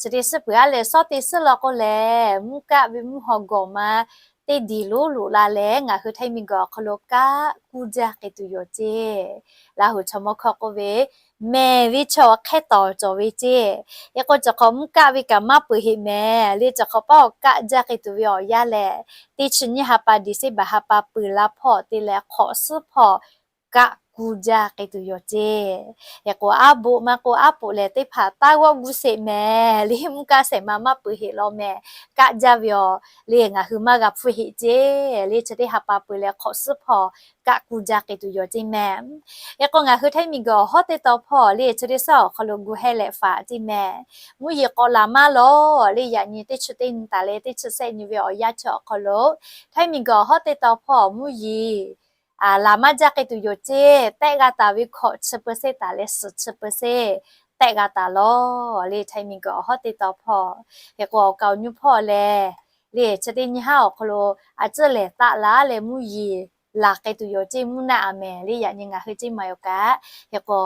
chi teˇ suhˉ peuˬ a leh, shawˉ teˇ suhˉ law k'o lehˬ mvuhˇ kaˆ ve mvuhˇ haw gawˬ ma teˇ diˬ lonˉ loꞈ la leh ngaˬ hui Htaiˇ miˬguiˬ awˬ hk'aw lo kaˆ kuˇ jaˇ k'ai tuˬ yoˬ ceˇ. Laˇ huˍ chaw mawˇ hkawˇ k'oˆ ve, mehˬ ve chaw hk'e tawˍ cawˬ ve ceˇ. Hk'e k'o cawˬ hk'awꞈ mvuhˇ kaˆ ve kaꞈ maˇ peuˬ heˆ mehˍ le, cawˬ hk'awꞈ paˉ awˬ kaˆ jaˇ k'ai tuˬ ve awˬ yanˇ lehˬ, teˇ chi nyiˇ ha pa December ha pa peuˬ la hpawˇ te leh hk'awꞈ suhˉ hpawˇ kaˆ kuˇ jaˇ k'ai tuˬ yoˬ ceˇ. Hk'e k'o, aˉ boˆ maˇ k'oˆ, aˉ poꞈ lehˬ teˇ hpaˍ taˇ g'awˆ gu sheˍ mehˍ le, mvuhˇ kaˆ shehˍ ma maˇ peuˬ heˆ law mehˍ, kaˆ jaˇ ve awˬ le ngaˬ hui maˇ g'a hpfuhˇ heˆ ceˇ le. Chi teˇ ha pa peuˬ leh hk'awꞈ suhˉ hpawˇ kaˆ kuˇ jaˇ k'ai tuˬ yoˬ ceˇ mehˍ. Hk'e k'o, ngaˬ hui htaiˇ miˬguiˬ awˬ hawˉ teˇ taw hpawˇ le chi teˇ suhˉ awˬ hk'aw lo gu heh leh faˍ ceˇ mehˍ. Mvuhˇ yeˬ k'awꞈ laˬ maˇ lawˬ le, yaꞈ nyi teˇ chi teˇ nyi taˍ leh teˇ chi sehˆ nyi ve awˬ yanˇ chi awˬ hk'aw lo, htaiˇ miˬguiˬ awˬ hawˉ teˇ taw hpawˇ mvuhˇ yeˬ laˬ maˇ jaˇ k'ai tuˬ yoˬ ceˇ. Tehˆ g'a taˍ ve hkawꞈ chi เปอร์เซ็นต์ taˍ leh suhˍ chi เปอร์เซ็นต์ tehˆ g'a taˍ lawˬ le, htaiˇ miˬguiˬ awˬ hawˉ teˇ taw hpawˇ. Hk'e k'o, awˬ kaˍ awˬ nyu hpawˇ lehˬ le chi teˇ nyi haˉ awˬ hk'aw lo a ciˉ lehˬ taˆ la leh mvuhˇ yeˬ laˬ k'ai tuˬ yoˬ ceˇ, mvuhˇ naˆ a mehˍ le, yaꞈ nyi ngaˬ hui ceˇ maˍ yoˬ kaꞈ. Hk'e k'o,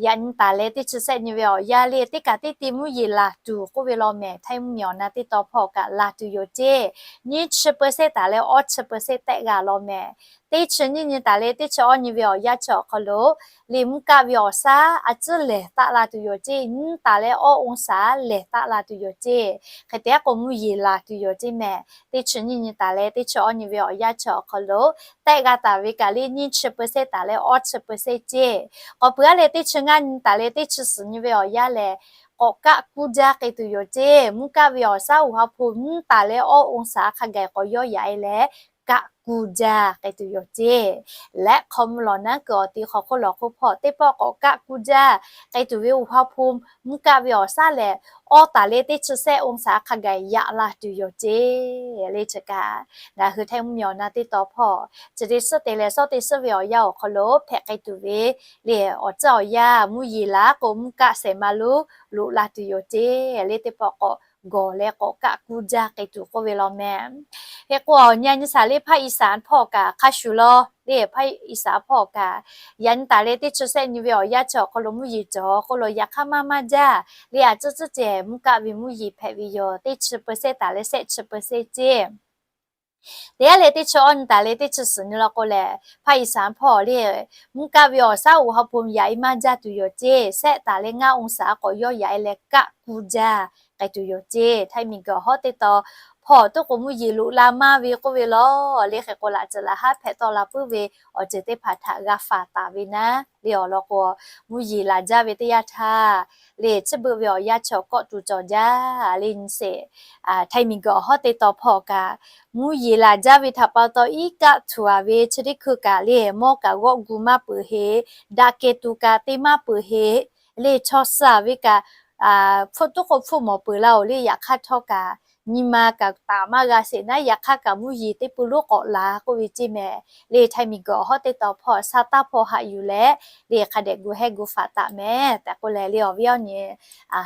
yaꞈ nyi taˍ leh teˇ chi sehˆ nyi ve awˬ yanˇ le teˇ kaꞈ teˇ ti mvuhˇ yeˬ laˬ tuˬ k'oˆ ve law mehˍ, htaiˇ mvuhˇ miˬ awˬ na teˇ taw hpawˇ kaꞈ laˬ tuˬ yoˬ ceˇ. Nyiˇ chi เปอร์เซ็นต์ taˍ leh awˇ chi เปอร์เซ็นต์ tehˆ g'a law mehˍ. Teˇ chi nyiˇ nyi taˍ leh teˇ chi awˇ nyi ve awˬ yanˇ chi awˬ hk'aw lo le mvuhˇ kaˆ ve awˬ shaˉ a ciˉ lehˬ taˆ la tuˬ yoˬ ceˇ. Nyiˇ taˍ leh awˇ องศา lehˬ taˆ la tuˬ yoˬ ceˇ. Hk'e te aˉ k'o, mvuhˇ yeˬ laˬ tuˬ yoˬ ceˇ mehˍ. Teˇ chi nyiˇ nyi taˍ leh teˇ chi awˇ nyi ve awˬ yanˇ chi awˬ hk'aw lo tehˆ g'a taˍ ve kaꞈ le nyiˇ chi เปอร์เซ็นต์ taˍ leh awˇ chi เปอร์เซ็นต์ ceˇ. K'awꞈ peuˬ aˉ leh teˇ chi ngaˇ nyi taˍ leh teˇ chi suhˍ nyi ve awˬ yanˇ lehˬ, k'awꞈ kaˆ kuˇ jaˇ k'ai tuˬ yoˬ ceˇ. Mvuhˇ kaˆ ve awˬ shaˉ อุณหภูมิ nyiˇ taˍ leh awˇ องศา hk'a gaˬ k'awꞈ yawˇ yaꞈ e leh kaˆ kuˇ jaˇ k'ai tuˬ yoˬ ceˇ. Leh hk'aw mvuh lawˬ naˉ kuiˬ awˬ ti hk'aw hk'oˆ lawˬ hk'oˆ hpawˇ teˇ pawˆ k'awꞈ kaˆ kuˇ jaˇ k'ai tuˬ ve อุณหภูมิ mvuhˇ kaˆ ve awˬ shaˉ lehˬ, awˇ taˍ leh teˇ chi sehˆ องศา hk'a gaˬ yaꞈ la tuˬ yoˬ ceˇ. Le chi kaꞈ ngaˬ hui htaiˇ mvuhˇ miˬ awˬ na teˇ taw hpawˇ chi teˇ suhˉ te leh suhˉ te suhˉ ve awˬ yanˇ awˬ hk'aw lo hpehꞈ k'ai tuˬ ve le awˬ ciˉ awˬ yanˇ mvuhˇ yeˬ laˬ k'o mvuhˇ kaˆ shehˍ ma lonˉ loꞈ la tuˬ yoˬ ceˇ. Le teˇ pawˆ k'awꞈ gawˬ leh k'awꞈ kaˆ kuˇ jaˇ k'ai tuˬ k'oˆ ve law mehˍ. Hk'e k'o, awˬ nyi a nyi shaˍ le ภาคอีสาน hpawˇ kaꞈ hk'a shuˍ law le ภาคอีสาน hpawˇ kaꞈ yaꞈ nyi taˍ leh teˇ chi sehˆ nyi ve awˬ yanˇ chi awˬ hk'aw lo mvuhˇ yeˬ cawˬ k'oˆ lo yaꞈ hk'aˇ maˇ maˇ jaˇ le, a ciˉ ciˉ ceh mvuhˇ kaˆ ve mvuhˇ yeˬ hpehꞈ ve yoˬ. Teˇ chi เปอร์เซ็นต์ taˍ leh shehˆ chi เปอร์เซ็นต์ ceˇ. Teˇ g'aˇ leh teˇ chi awˇ nyi taˍ leh teˇ chi suhˍ nyi law k'o lehˬ, ภาคอีสาน hpawˇ le mvuhˇ kaˆ ve awˬ shaˉ อุณหภูมิ yaꞈ e maˇ jaˇ tuˬ yoˬ ceˇ. Shehˆ taˍ leh ngaˇ องศา k'awꞈ yawˇ yaꞈ e leh kaˆ kuˇ jaˇ k'ai tuˬ yoˬ ceˇ. Htaiˇ miˬguiˬ awˬ hawˉ teˇ taw hpawˇ toˉ k'o mvuhˇ yeˬ loꞈ la maˇ ve k'oˆ ve law le. Hk'e k'o, laꞈ ceuˬ laꞈ haˉ hpehꞈ tawˆ la puiˉ ve awˬ ceuˬ teˇ hpaˍ htaꞈ g'a faˍ taˍ ve naˉ le awˬ lawn k'o, mvuhˇ yeˬ laˬ jaˇ ve teˇ yanˇ htaˇ le chi beuꞈ ve awˬ yanˇ chi awˬ kawˆ tuˬ cawˬ jaˇ le nyi sheˍ. Htaiˇ miˬguiˬ awˬ hawˉ teˇ taw hpawˇ kaꞈ mvuhˇ yeˬ laˬ jaˇ ve htaꞈ pa taw iˉ kaˆ htuꞈ a ve chi teˇ hkui kaꞈ le mawˇ kaꞈ g'awˆ gu maˇ peuˬ heˆ, daꞈ kehˬ tuˬ kaꞈ te maˇ peuˬ heˆ le chaw suh a ve kaꞈ hpfuhˆ toˉ k'o hpfuhˆ mawˬ peuˬ laˇ oˬ le. Yaꞈ hk'aˇ htawˇ kaꞈ nyi ma kaꞈ taˍ maˇ g'a sheˍ naˉ, yaꞈ hk'aˇ kaꞈ mvuhˇ yeˬ teˇ pui lonˉ k'awꞈ laˬ k'oˆ ve ceˇ mehˍ le. Htaiˇ miˬguiˬ awˬ hawˉ teˇ taw hpawˇ sa taˇ hpawˇ haꞈ yuˬ leh le hk'a dehꞈ gu hehˇ gu faˍ taˍ mehˍ tehꞈ k'oˆ leh le awˬ viˉ awˬ nyi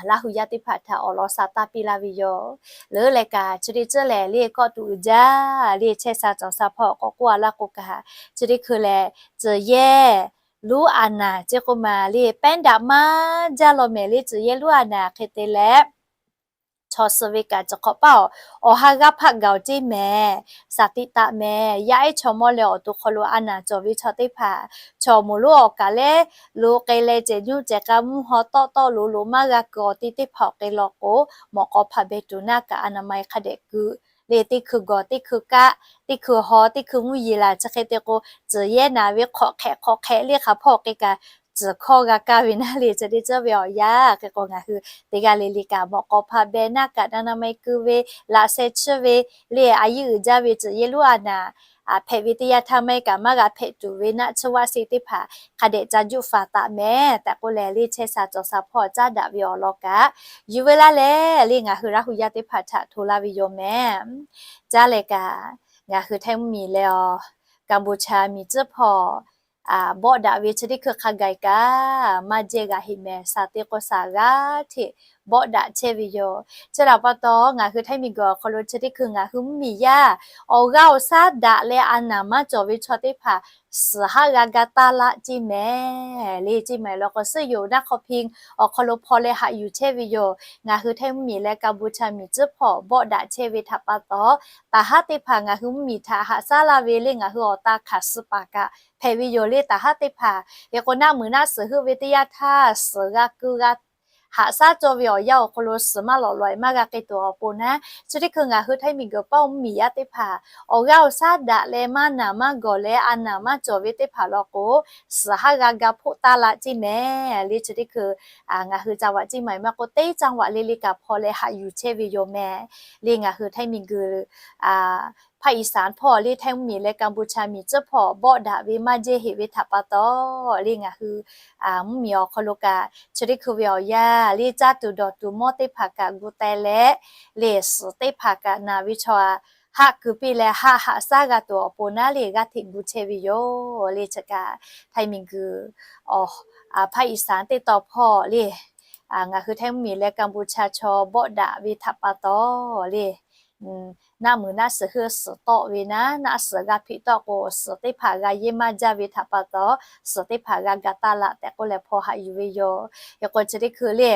Laˇ hu yaˇ teˇ hpaˍ htaꞈ awˬ lawn sa taˇ piˇ laˇ ve yoˬ. Leuˉ leh kaꞈ chi teˇ ceuˬ lehˬ le kawˆ tuˬ uiˍ jaˇ le chehˇ sha cawˬ sha hpawˇ k'awꞈ k'oˆ a laˇ k'o kaꞈ, chi teˇ hkui lehˬ tcuhˬ yehˇ lonˉ a naˍ ceˇ k'oˆ ma le pehˉ daꞈ maˇ jaˇ law mehˍ le. Tcuhˬ yehˇ lonˉ a naˍ hk'e te leh chaw suh ve kaꞈ chi hk'awꞈ paˇ awˬ, awˬ ha g'aˇ hpaˆ gaˬ oˬ ceˇ mehˍ. Shaˍ tiꞈ taˍ mehˍ. Yaˇ ehˉ chaw mawˇ leh awˬ to hk'aw lo a naˍ cawˬ ve chaw teˇ hpaˍ, chaw moˍ lonˉ awˬ kaˬ lehˉ lo k'ai leh cehˬ nyoˇ cehˬ k'a mvuhˇ haw tawˆ tawˆ loꞈ loꞈ maˇ g'a keu awˬ te teˇ hpaˍ awˬ k'e law k'o, mawꞈ k'aw hpaꞈ beh tuˬ naˆ kaꞈ a naˍ ma e hk'a dehꞈ keu le teˇ hkui gawˬ teˇ hkui kaˆ teˇ hkui haw teˇ hkui mvuhˇ yeˬ laˬ chi hk'e te k'o, tcuhˬ yehˇ naˍ ve hk'awꞈ hk'ehꞈ hk'awꞈ hk'ehꞈ le hk'a hpawˇ k'e kaꞈ tcuhˬ hkawˇ g'a kaˇ ve naˉ le chi teˇ ceuˬ ve awˬ yanˇ hk'e k'o ngaˬ hui teˇ g'aˇ le le kaꞈ mawꞈ k'aw hpaꞈ beh naˆ kaꞈ a naˍ ma e keu ve laꞈ sheh chiˇ ve le a yiˇ uiˍ jaˇ ve tcuhˬ yehˇ lonˉ a naˍ hpehꞈ ve teˇ yanˇ htaˇ maˇ heˆ kaꞈ maˇ g'a hpehꞈ tuˬ ve naˆ tsuhˇ vaˆ se teˇ hpaˍ hk'a dehꞈ ca juˆ faˍ taˍ mehˍ tehꞈ k'oˆ leh le chehˇ sha cawˬ sha hpawˇ caˉ daꞈ ve awˬ lawn kaꞈ yuˬ ve laˇ leh le ngaˬ hui Laˇ hu yaˇ teˇ hpaˍ htaꞈ hto laˇ ve yoˬ mehˍ. Caˇ leh kaꞈ ngaˬ hui Htaiˇ mvuhˇ miˬ leh awˬ Kaˍboˍ chaˍ miˬ tcuhˉ hpawˇ bawˆ daꞈ ve chi teˇ hkui hk'a gaˬ kaꞈ maˇ jehˇ g'a heˆ mehˍ. Shaˍ te k'o shaˍ g'aˇ hteꞈ bawˆ daꞈ chehˇ ve yoˬ. Chi htaꞈ pa taw ngaˬ hui Htaiˇ miˬ guiˬ awˬ hk'aw lo chi teˇ hkui ngaˬ hui mvuhˇ miˬ yaˇ awˬ g'aˇ awˬ shaˉ daꞈ leh a naˍ maˇ cawˬ ve chaw teˇ hpaˍ suhˍ haˉ g'a gaˇ taˇ laˆ ceˇ mehˍ le ceˇ mehˍ. Law k'o suhˉ yoˬ naˆ hk'aw hpi awˬ hk'aw lo hpaw leh haꞈ yuˬ chehˇ ve yoˬ. Ngaˬ hui Htaiˇ mvuhˇ miˬ leh Kaˍboˍ chaˍ miˬ tcuhˉ hpawˇ bawˆ daꞈ chehˇ ve htaꞈ pa taw, taˍ haˉ teˇ hpaˍ ngaˬ hui mvuhˇ miˬ htaꞈ haꞈ shaˉ laˇ ve le ngaˬ hui awˬ ta hkanˍ suh paˍ kaꞈ hpehꞈ ve yoˬ le taˍ haˉ teˇ hpaˍ. Hk'e k'o naˆ muiˬ naˆ suhˍ heuˆ ve teˇ yanˇ htaˇ suhˍ g'a keu g'a haꞈ shaˉ cawˇ ve awˬ yanˇ awˬ hk'aw lo suhˍ maˇ lawꞈ lawꞈ e maˇ g'a k'ai tuˬ awˬ pon naˉ, chi teˇ hkui ngaˬ hui Htaiˇ miˬguiˬ paˇ oˬ mvuhˇmiˬ yaˇ teˇ hpaˍ awˬ g'aˇ awˬ shaˉ daꞈ leh maˇ naˬ maˇ gawˬ leh a naˬ maˇ cawˬ ve teˇ hpaˍ law k'o, suhˍ haˉ g'a ga hpoˆ taˇ laꞈ ceˇ mehˍ le. Chi teˇ hkui ngaˬ hui จังหวัด Chiang Mai maˇ k'oˆ, teˇ จังหวัด le le kaꞈ hpaw leh haꞈ yuˬ chehˇ ve yoˬ mehˍ le. Ngaˬ hui Htaiˇ miˬguiˬ ภาคอีสาน hpawˇ le Htaiˇ mvuhˇmiˬ leh Kaˍbuˍchaˍ miˬ tcuhˉ hpawˇ bawˆ daꞈ ve maˇ jehˇ heꞈ ve htaꞈ pa taw le, ngaˬ hui mvuhˇmiˬ awˬ hk'aw lo kaꞈ chi teˇ hkui ve awˬ yanˇ le caˇ tuˬ dawˬ tuˬ mawˇ teˇ hpaˍ kaꞈ gu teh leh, le suhˍ teˇ hpaˍ kaꞈ naˬ ve chaw haˆ keu piˇ leh haˆ haꞈ shaˉ g'a tuˬ awˬ pon naˉ le g'aˇ hteꞈ gu chehˇ ve yoˬ le. Chi kaꞈ Htaiˇ miˬguiˬ ภาคอีสาน teˇ taw hpawˇ le ngaˬ hui Htaiˇ mvuhˇmiˬ leh Kaˍbuˍchaˍ chaw bawˆ daꞈ ve htaꞈ pa taw le naˆ muiˬ naˆ suhˍ hui suhˍ tawˆ ve naˉ, naˆ suhˍ g'a hpeꞈ tawˆ k'o, suhˍ teˇ hpaˍ g'a yehˇ maˇ jaˇ ve htaꞈ pa taw, suhˍ teˇ hpaˍ g'a ga taˇ laꞈ tehꞈ k'oˆ leh hpaw haꞈ yuˬ ve yoˬ. Hk'e k'o chi teˇ hkui le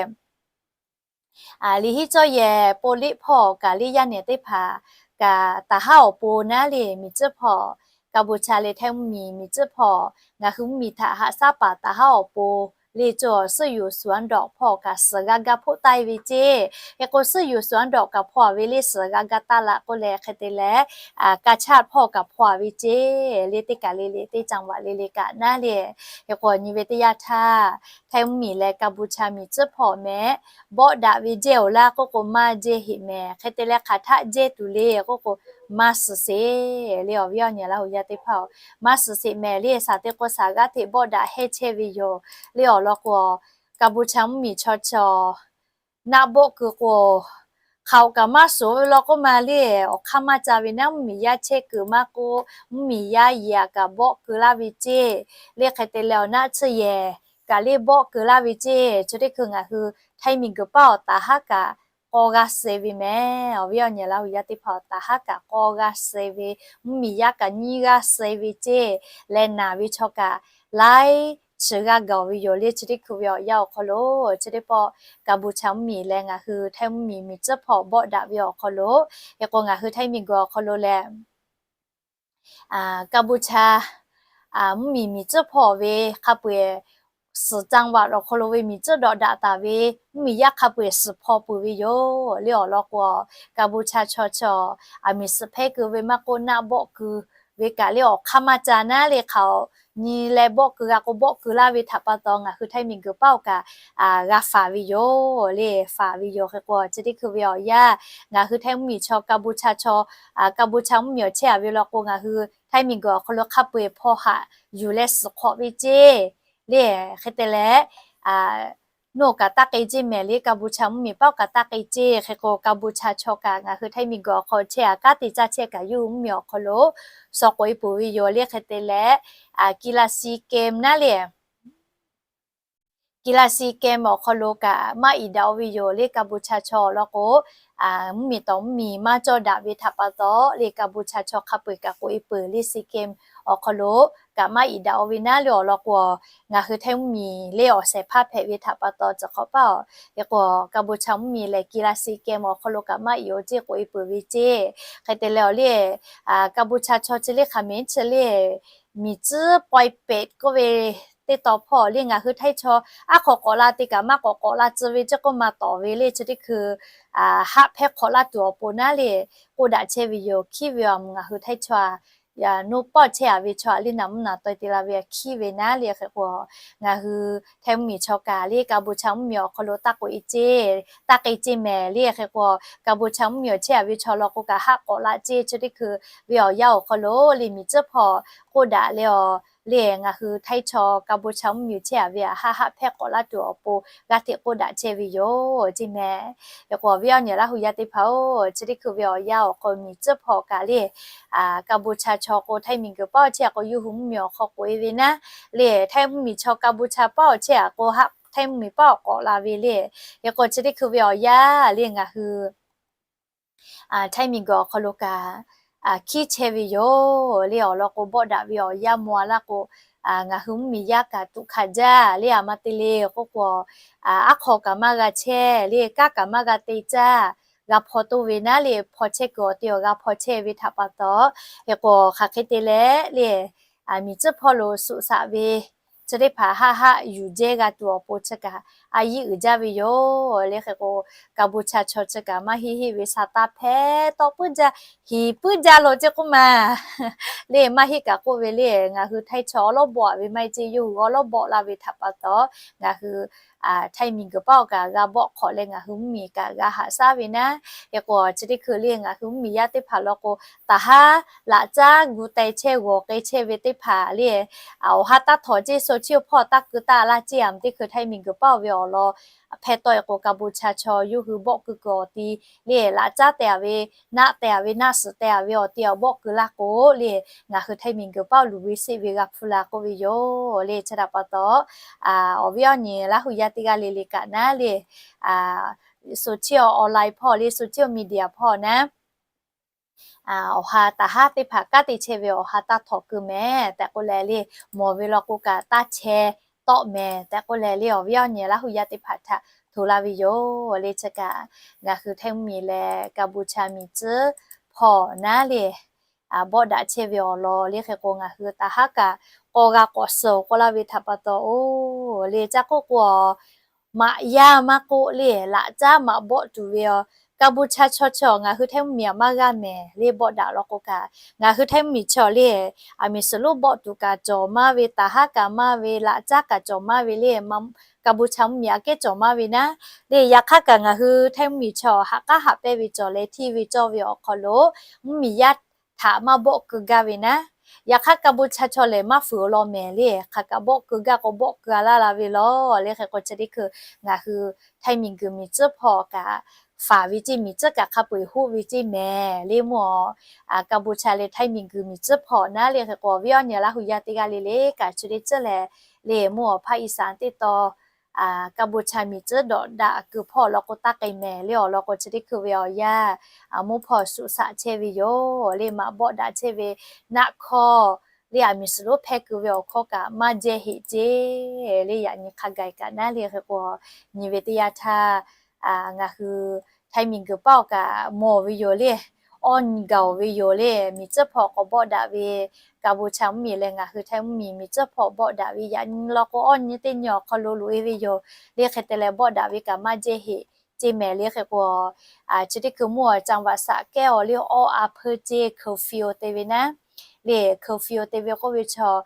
liꞈ hiˉ cawˇ yehˬ po liˆ hpawˇ kaꞈ le yaˇ nehˬ teˇ hpaˍ kaꞈ taˍ haˉ awˬ pon naˉ le miˬ tcuhˉ hpawˇ, Kaˍbuˍchaˍ leh Htaiˇ mvuhˇmiˬ miˬ tcuhˉ hpawˇ ngaˬ hui mvuhˇmiˬ htaꞈ haꞈ shaˉ paˍ taˍ haˉ awˬ pon le cawˬ suhˉ yuˬ suˍ anˉ dawꞈ hpawˇ kaꞈ suhˍ g'a ga hpoˆ taˇ ve ceˇ. Hk'e k'o suhˉ yuˬ suˍ anˉ dawꞈ kaꞈ hpaw ve le suhˍ g'a ga taˇ laꞈ k'oˆ leh hk'e te leh, กาชาด hpawˇ kaꞈ hpaw ve ceˇ le. Teˇ kaˬ le le teˇ จังหวัด le le kaꞈ naˉ le. Hk'e k'o nyi ve teˇ yanˇ htaˇ Htaiˇ mvuhˇmiˬ leh Kaˍbuˍchaˍ miˬ tcuhˉ hpawˇ mehˍ bawˆ daꞈ ve jehˇ oˬ laˇ k'oˆ k'o maˇ jehˇ heꞈ mehˍ. Hk'e te leh hk'aˬ htaˆ jehˇ tuˬ le k'oˆ k'o maˇ suhˍ sheˍ le. Awˬ viˉ awˬ nyi Laˇ huˍ yaˇ teˇ hpaˍ-oˬ, maˇ suhˍ sheˍ mehˍ le. Shaˍ teˇ k'o shaˍ g'aˇ hteꞈ bawˆ daꞈ hehnˇ chehˇ ve yoˬ le. Awˬ lawn k'o Kaˍbuˍchaˍ mvuhˇmiˬ chaw chaw naˆ bawˆ keu k'o, hk'aoꞈ kaꞈ maˇ suhˍ ve law k'oˆ ma le, awˬ hk'aˇ maˇ ca ve naˉ mvuhˇmiˬ yaˇ chehˇ kuiˬ maˇ k'oˆ, mvuhˇmiˬ yaˇ yehˬ kaꞈ bawˆ keu laˇ ve ceˇ le. Hk'e te leh awˬ naˆ tsuhˇ yehˬ kaꞈ le bawˆ keu laˇ ve ceˇ. Chi teˇ hkui ngaˬ hui Htaiˇ miˬguiˬ paˇ awˬ taˍ haˉ kaꞈ k'aw g'aˇ suh ve mehˍ. Awˬ viˉ awˬ nyi Laˇ huˍ yaˇ teˇ hpaˍ awˬ taˍ haˉ kaꞈ k'aw g'aˇ suh ve, mvuhˇmiˬ yaˇ kaꞈ nyiˇ g'aˇ suh ve ceˇ leh naˬ ve chaw kaꞈ laiˉ chi g'aˇ gaˬ ve yoˬ le. Chi teˇ hkui ve awˬ yanˇ awˬ hk'aw lo chi teˇ pawˆ Kaˍbuˍchaˍ mvuhˇmiˬ leh ngaˬ hui Htaiˇ mvuhˇmiˬ miˬ tcuhˉ hpawˇ bawˆ daꞈ ve awˬ hk'aw lo, hk'e k'o ngaˬ hui Htaiˇ miˬguiˬ awˬ hk'aw lo leh Kaˍbuˍchaˍ mvuhˇmiˬ miˬ tcuhˉ hpawˇ ve hk'a peu-eˬ suhˍ จังหวัด awˬ hk'aw lo ve miˬ tcuhˉ dawꞈ daꞈ taˍ ve mvuhˇmiˬ yaˇ hk'a peu-eˬ suhˍ hpaw peuˬ ve yoˬ le. Awˬ lawn k'o Kaˍbuˍchaˍ chaw chaw aˬ miˍ suhˍ hpehˇ keu ve maˇ k'oˆ naˆ bawˆ keu ve kaꞈ le awˬ hk'aˇ maˇ ca naˉ le. Hk'aoꞈ nyi leh bawˆ keu g'a k'o bawˆ keu laˇ ve htaꞈ pa taw ngaˬ hui Htaiˇ miˬguiˬ paˇ awˬ kaꞈ g'a faˍ ve yoˬ le. Faˍ ve yoˬ. Hk'e k'o chi teˇ hkui ve awˬ yanˇ ngaˬ hui Htaiˇ mvuhˇmiˬ chaw Kaˍbuˍchaˍ chaw, Kaˍbuˍchaˍ mvuhˇmiˬ awˬ chehˇ a ve law k'o ngaˬ hui Htaiˇ miˬguiˬ awˬ hk'aw lo hk'a peu-eˬ hpaw haꞈ yuˬ leh suhˍ hk'awꞈ ve ceˇ le. Hk'e te leh nawˬ kaꞈ taˇ k'ai ceˇ mehˍ le. Kaˍbuˍchaˍ mvuhˇmiˬ paˇ awˬ kaꞈ taˇ k'ai ceˇ. Hk'e k'o Kaˍbuˍchaˍ chaw kaꞈ ngaˬ hui Htaiˇ miˬguiˬ awˬ hk'aw chehˇ a kanˉ te caˇ chehˇ kaꞈ yawˇ hui mvuhˇmiˬ awˬ hk'aw lo suh k'oꞈ e peuˬ ve yoˬ le. Hk'e te leh Kiˍlaˍsiˍ Kem naˉ le Kiˍlaˍsiˍ Kem awˬ hk'aw lo kaꞈ maˇ iˍ daꞈ-o ve yoˬ le. Kaˍbuˍchaˍ chaw law k'o mvuhˇmiˬ tawˍ mvuhˇmiˬ maˇ cawˇ daꞈ ve htaꞈ pa taw le Kaˍbuˍchaˍ chaw hk'a peu-eˬ kaꞈ k'oꞈ e peuˬ le. Siˍkem awˬ hk'aw lo kaꞈ maˇ iˍ daꞈ-o ve naˉ le. Awˬ lawn k'o ngaˬ hui Htaiˇ mvuhˇmiˬ le awˬ shehˍ hpaˇ hpehꞈ ve htaꞈ pa taw tcuh hk'awꞈ paˇ-oˬ. Hk'e k'o Kaˍbuˍchaˍ mvuhˇmiˬ lehˬ Kiˍlaˍsiˍ Kem awˬ hk'aw lo kaꞈ maˇ iˍ-o ceˇ k'oꞈ e peuˬ ve ceˇ. Hk'e te leh awˬ le Kaˍbuˍchaˍ chaw chi le hk'aˬ mehˍ chi le miˬ tcuhˉ pawehˇ pehꞈ k'oˆ ve teˇ taw hpawˇ le ngaˬ hui Htaiˇ chaw aˉ hk'aw k'awꞈ la te kaꞈ maˇ k'awꞈ k'awꞈ la tcuh ve ceˇ k'oˆ ma tawˍ ve le. Chi teˇ hkui haˆ hpehˇ hk'awꞈ laˇ tuˬ awˬ pon naˉ le k'oˆ daꞈ chehˇ ve yoˬ. Hkiˉ ve a ngaˬ hui Htaiˇ chaw a nuˇ pawˆ chehˇ a ve chaw a le naˬ mvuhˇ naˬ taweh te la ve hkiˉ ve naˉ le. Hk'e k'o ngaˬ hui Htaiˇ mvuhˇmiˬ chaw kaꞈ le Kaˍbuˍchaˍ mvuhˇmiˬ awˬ hk'aw lo taˇ k'oꞈ e ceˇ, taˇ k'ai ceˇ mehˍ le. Hk'e k'o Kaˍbuˍchaˍ mvuhˇmiˬ awˬ chehˇ a ve chaw law k'o kaꞈ haˆ k'awꞈ la ceˇ. Chi teˇ hkui ve awˬ yanˇ awˬ hk'aw lo le miˬ tcuhˉ hpawˇ k'oˆ daꞈ leh awˬ le ngaˬ hui Htaiˇ chaw Kaˍbuˍchaˍ mvuhˇmiˬ chehˇ a ve a haˆ haˆ hpehˇ k'awꞈ laˇ tuˬ awˬ pon g'aˇ hteꞈ k'oˆ daꞈ chehˇ ve yoˬ ceˇ mehˍ. Hk'e k'o awˬ viˉ awˬ nyi Laˇ huˍ yaˇ teˇ hpaˍ-oˬ, chi teˇ hkui ve awˬ yanˇ awˬ hk'aw miˬ tcuhˉ hpawˇ kaꞈ le Kaˍbuˍchaˍ chaw k'o Htaiˇ miˬguiˬ paˇ awˬ chehˇ a k'o yawˇ hui mvuhˇmiˬ awˬ hk'aw k'oꞈ e ve naˉ le, Htaiˇ mvuhˇmiˬ chaw Kaˍbuˍchaˍ paˇ awˬ chehˇ a k'o haˆ Htaiˇ mvuhˇmiˬ paˇ awˬ k'awꞈ la ve le. Hk'e k'o chi teˇ hkui ve awˬ yanˇ le ngaˬ hui Htaiˇ miˬguiˬ awˬ hk'aw lo kaꞈ hkiˉ chehˇ ve yoˬ le. Awˬ lawn k'o bawˆ daꞈ ve awˬ yanˇ maw a laˇ k'o ngaˬ hui mvuhˇmiˬ yaˇ kaꞈ tuꞈ hkanˍ jaˇ le. A ma te le k'oˆ k'o aˉ hk'aw kaꞈ maˇ g'a chehˇ le, kanˉ kaꞈ maˇ g'a te caˇ, g'a hpaw toˇ ve naˉ le hpaw chehˇ kuiˬ awˬ te awˬ g'a hpaw chehˇ ve htaꞈ pa taw, hk'e k'o hk'aˬ hk'e te leh le miˬ tcuhˉ hpawˇ lo suꞈ shaꞈ ve chi teˇ hpaˍ haˆ haˆ yuˬ jehˇ g'a tuˬ awˬ pon chi kaꞈ a yiˉ uiˍ jaˇ ve yoˬ. Le hk'e k'o, Kaˍbuˍchaˍ chaw chi kaꞈ maˇ heˆ heˆ ve sha taˇ hpehˇ tawˆ puiˉ jaˇ, hiˍ puiˉ jaˇ lo ceˇ k'oˆ ma. Le maˇ heˆ kaꞈ k'oˆ ve le, ngaˬ hui Htaiˇ chaw awˉ lawˉ bawˆ ve maˇ heˆ ceˇ, yawˇ hui awˉ lawˉ bawˆ laˇ ve htaꞈ pa taw, ngaˬ hui Htaiˇ miˬguiˬ paˆ awˬ kaꞈ g'a bawˆ hk'awꞈ leh ngaˬ hui mvuhˇmiˬ kaꞈ g'a haꞈ shaˉ ve naˉ. Hk'e k'o, chi teˇ hkui le ngaˬ hui mvuhˇmiˬ yaˇ teˇ hpaˍ law k'o, taˍ haˉ laꞈ caˉ gu teh chehˇ g'awˬ k'e chehˇ ve teˇ hpaˍ le, awˬ ha taˇ htawꞈ ceˇ, so chiˇ awˬ hpawˇ taˇ keu taˇ laˇ ceˇ, aˬ teˇ hkui Htaiˇ miˬguiˬ paˆ ve awˬ lawn hpehˇ tawˆ e k'o, Kaˍbuˍchaˍ chaw yawˇ hui bawˆ keu kuiˬ awˬ ti le, laꞈ caˉ teh a ve, naˆ teh a ve, naˆ suhˍ teh a ve awˬ ti awˬ bawˆ keu laˇ k'o le, ngaˬ hui Htaiˇ miˬguiˬ paˆ luˬ ve seˆ ve g'a hpu la k'oˆ ve yoˬ le. Chi htaꞈ pa taw, awˬ viˉ awˬ nyi Laˇ hu yaˇ teˇ g'aˇ le le kaꞈ naˉ le, so chiˇ awˬ online hpawˇ le, so chiˇ awˬ media hpawˇ naˉ, awˬ ha taˍ haˉ teˇ hpaˍ kanˉ te chehˇ ve awˬ ha taˇ htawꞈ keu mehˍ tehꞈ k'oˆ leh le, mawˬ ve law k'o kaꞈ taˇ chehˇ tawˆ mehˍ tehꞈ k'oˆ leh le, awˬ viˉ awˬ nyi Laˇ hu yaˇ teˇ hpaˍ htaꞈ hto laˇ ve yoˬ le. Chi kaꞈ ngaˬ hui Htaiˇ mvuhˇmiˬ leh Kaˍbuˍchaˍ miˬ tcuhˉ hpawˇ naˉ le, bawˆ daꞈ chehˇ ve awˬ lawn le. Hk'e k'o, ngaˬ hui taˍ haˉ kaꞈ k'aw g'a k'awꞈ suhˍ k'oˆ laˇ ve htaꞈ pa taw, oˬ le caˇ k'oˆ k'o, maꞈ yaˇ maˇ k'oˆ le, laꞈ caˉ maꞈ bawˆ tuˬ ve aˬ, Kaˍbuˍchaˍ chaw chi awˬ ngaˬ hui Htaiˇ mvuhˇmiˬ aꞈ maˇ g'aˇ mehˍ le. Bawˆ daꞈ law k'o kaꞈ, ngaˬ hui Htaiˇ mvuhˇmiˬ chi awˬ le, aˬ miˍ suhˍ lonˉ bawˆ tuˬ kaꞈ cawˬ maˇ ve, taˍ haˉ kaꞈ maˇ ve, laꞈ caˉ kaꞈ cawˬ maˇ ve le, Kaˍbuˍchaˍ mvuhˇmiˬ aꞈ kehˉ cawˬ maˇ ve naˉ le. Yaꞈ hk'aˇ kaꞈ ngaˬ hui Htaiˇ mvuhˇmiˬ chi awˬ haꞈ k'aˉ haꞈ pehnˇ ve cawˬ leh hteˇ ve cawˇ ve awˬ hk'aw lo, mvuhˇmiˬ yaˇ htaꞈ maˇ bawˆ keu gaˇ ve naˉ. Yaꞈ hk'aˇ Kaˍbuˍchaˍ chaw lehˬ maˇ fuiˍ awˬ lawn mehˍ le, hk'aˬ kaꞈ bawˆ keu gaˇ k'o bawˆ keu a laˇ la ve law le. Hk'e k'o, chi teˇ hkui ngaˬ hui Htaiˇ miˬguiˬ miˬ tcuhˉ hpawˇ kaꞈ faˍ ve ceˇ, miˬ tcuhˉ kaꞈ hk'a peu-eˬ hoˆ ve ceˇ mehˍ le. Mvuhˇ awˬ Kaˍbuˍchaˍ leh Htaiˇ miˬguiˬ miˬ tcuhˉ hpawˇ naˉ le. Hk'e k'o, awˬ viˉ awˬ nyi Laˇ hu yaˇ teˇ g'aˇ le le kaꞈ chi teˇ ceuˬ lehˬ le, mvuhˇ awˬ ภาคอีสาน teˇ taw Kaˍbuˍchaˍ miˬ tcuhˉ dawꞈ daꞈ kuiˬ hpawˇ law k'o taˇ k'ai mehˍ le. Awˬ lawn k'o, chi teˇ hkui ve awˬ yanˇ mvuhˇ hpawˇ shuˍ shaꞈ chehˇ ve yoˬ le. Maꞈ bawˆ daꞈ chehˇ ve naˆ hkawˇ le, aˬ miˍ suhˍ lonˉ hpehˇ keu ve awˬ hkawˇ kaꞈ maˇ jehˇ heꞈ ceˇ le. Yaꞈ nyi hk'a gaˬ kaꞈ naˉ le. Hk'e k'o, nyi ve teˇ yanˇ htaˇ ngaˬ hui Htaiˇ miˬguiˬ paˆ awˬ kaꞈ mawˬ ve yoˬ le. Awˇ nyi gaˬ-oˬ ve yoˬ le. Miˬ tcuhˉ hpawˇ k'awꞈ bawˆ daꞈ ve Kaˍbuˍchaˍ mvuhˇmiˬ leh ngaˬ hui Htaiˇ mvuhˇmiˬ miˬ tcuhˉ hpawˇ bawˆ daꞈ ve yaꞈ nyi law k'o, awˇ nyi teˇ nyi awˬ hk'aw lo loꞈ-e ve yoˬ le. Hk'e te leh bawˆ daꞈ ve kaꞈ maˇ jehˇ heꞈ ceˇ mehˍ le. Hk'e k'o, chi teˇ hkui mvuhˇ awˬ จังหวัดสระแก้ว awˬ le awˇ a hpeu ceˇ, curfew te ve naˉ le. Curfew te ve k'oˆ ve chaw,